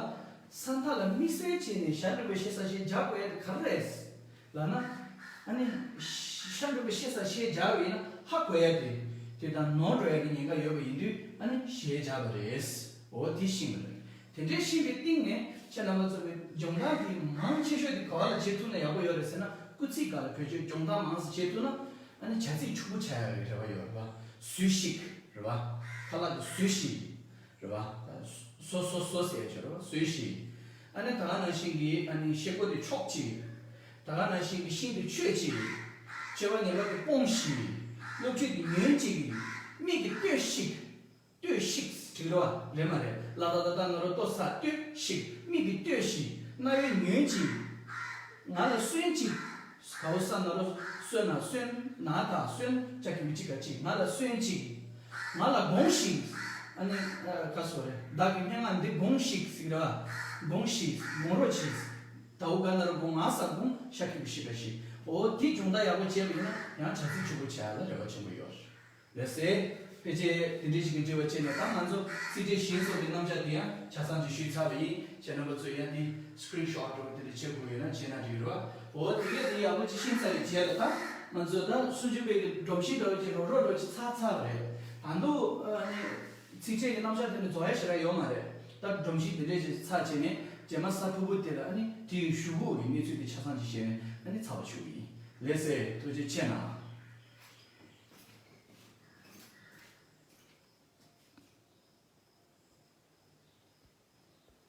ས་མཐའ་ལ་དམིགས་བསལ་བྱས་ནས་ཞ་འགྲེང་བུ་ཞེ་ས་ཞེས་སྦྱར་དགོས་ཡ་དེ་ག་རེ་རེད། ལབ་ན། ཨ་ནི། ཤ་འགྲེང་བུ་ཤེ་ས་ཤེ་སྦྱར་བ་ཡིན་ན་ཧ་གོ་ཡ་དེ། དེ་དང་ནོར་འགྲོ་ཡ་གི་ཉེན་ཁ་ཡོད་པ་ཡིན་དུས་ཨ་ནི་ཞེས་སྦྱར་བ་རེད། འོ་དེ་ཤེས་པ་རེད། དེ་འདྲའི་ཤེས་པའི་སྟེང་ནས་ཁྱེད་རྣམ་པ་ཚོ་གི་སྦྱོང་བརྡར་དེ་མང་ཆེ་ཤོས་དེ་ག་བ་ལ་བྱེད་ཐུབ་ན་ཡག་པོ་ཡོད་རེད་ཟེར་ན། སྐུལ་ཚིག་སྒང་ལ་བེད་སྤྱོད་སྦྱོང་བརྡར་མང་ཙམ་བྱེད་ཐུབ་ན། ཨ་ནི་བྱ་ཚིག་ཕྱུག་པོ་ཆགས་ཡ་གི་རེ་བ་ཡོད་རེད་པ། ཟོས་ཤིག་རེད་པ། ཁ་ལག་དེ་ཟོས་ཤིག་རེད་བ། སོ་སོ་སོ་ཟེར་ཡ་ཆོག་རེད་བ། ཟོས་ཤིག་ཨ་ནི་ད་ག་ནང་བཞིན་གྱི་ཨ་ནི་ཤེལ་སྒོ་དེ་འཕྱོག་ཅིག་ད་ག་ནང་བཞིན་གྱི་ཤིང་དེ་ཆོད་ཅིག་སྤྱོད་པ་ངན་པ་དེ་སྤོངས་ཤིག་སློབ་ཁྲིད་དེ་ཉོན་ཅིག་མིག་གིས་ལྟོས་ཤིག་ལྟོས་ཤིག་ཅིག་རེད་བ། རེད་མ་རེད། ལ་ད་ད་ད་ན་རོ་ལྟོ་ས་ལྟོས་ཤིག་མིག་གིས་ལྟོས་ཤིག་རྣ་བས་ཉོན་ཅིག་ང་ལ་གསོན་ཅིག་གའོ་ས་ན་རོ་གསོན་ན་གསོན་ན་ད་གསོན་ཅ་གི་མི་ཅིག་ག་ཅིག་ང་ལ་གསོན་ཅིག་ང་ལ་དགོངས་ཤིག་ཨ་ནི་ཨ་ག་སོ་རེད། བདག་གི་སྙན་ངག་འདི་དགོངས་ཤིག་ཟིག་རེད་བ། དགོངས་ཤིག་དགོངས་རོགས་ཅིག་དའུ་ག་ན་རོ་དགོངས་ང་ས་དགོངས་ཤ་གི་གུ་ཤི་ག་ཤི། འོ་དེ་སྦྱོང་བརྡར་ཡག་པོ་བྱས་པ་ཡིན་ན་ཡང་བྱ་ཚིག་ཕྱུག་པོ་བྱ་ཡ་ལ་རེ་བ་ཆེན་པོ་ཡོད་རེད། ལགས་སེ། ཕལ་ཆེར་དེ་འདྲའི་ཞིག་གི་འབྲེལ་བ་བྱས་ནས་ད་ང་ཚོ་ཚིག་ཕྲད་གཞན་སོགས་ཀྱི་རྣམ་གཞག་དེ་ཡང་ཆ་ཚང་ཅིག་ཞུས་ཚར་བ་ཡིན། ཁྱེད་རྣམ་པ་ཚོས་ཡང་དེ་སི་ཀི་རིན་ཤོ་ཊི་འདྲ་བོ་དེ་འདྲ་བྱེད་དགོས་ཡོད་ན་བྱས་ན་འགྲིག་རེད་བ། འོ་དེ་གས་དེ་ཡག་པོ་ཅིག་ཤེས་ཚར་བའི་རྗེས་ལ་ད་ང་ཚོས་ད་སུམ་ཅུ་པའི་གི་སྒྲོམ་གཞི་འདྲ་བོ་ཅིག་རོགས་རོགས་འདྲ་བོ་ཅིག་ཚར་ཚར་བ་རེད། ད་དུང་ཨ་ནི་ཚིག་ཕྲད་ཀྱི་རྣམ་གཞག་དེ་ནི་རྫོགས་ཡ་ཞེ་དྲག་ཡོད་མ་རེད། ད་སྒྲོམ་གཞི་དེ་འདྲས་ཅིག་ཚར་བྱས་ནས་རྗེས་མ་ས་ཕུ་བུ་དེ་ལ་ཨ་ནི་དེའི་གཞུག་གུ་གི་གནས་ཚུལ་དེ་ཆ་ཚང་ཅིག་བཤད་ནས་ཨ་ནི་ཚར་བ་ཞུ་གི་ཡིན། ལགས་སེ། ཐུགས་རྗེ་ཆེ་གནང་།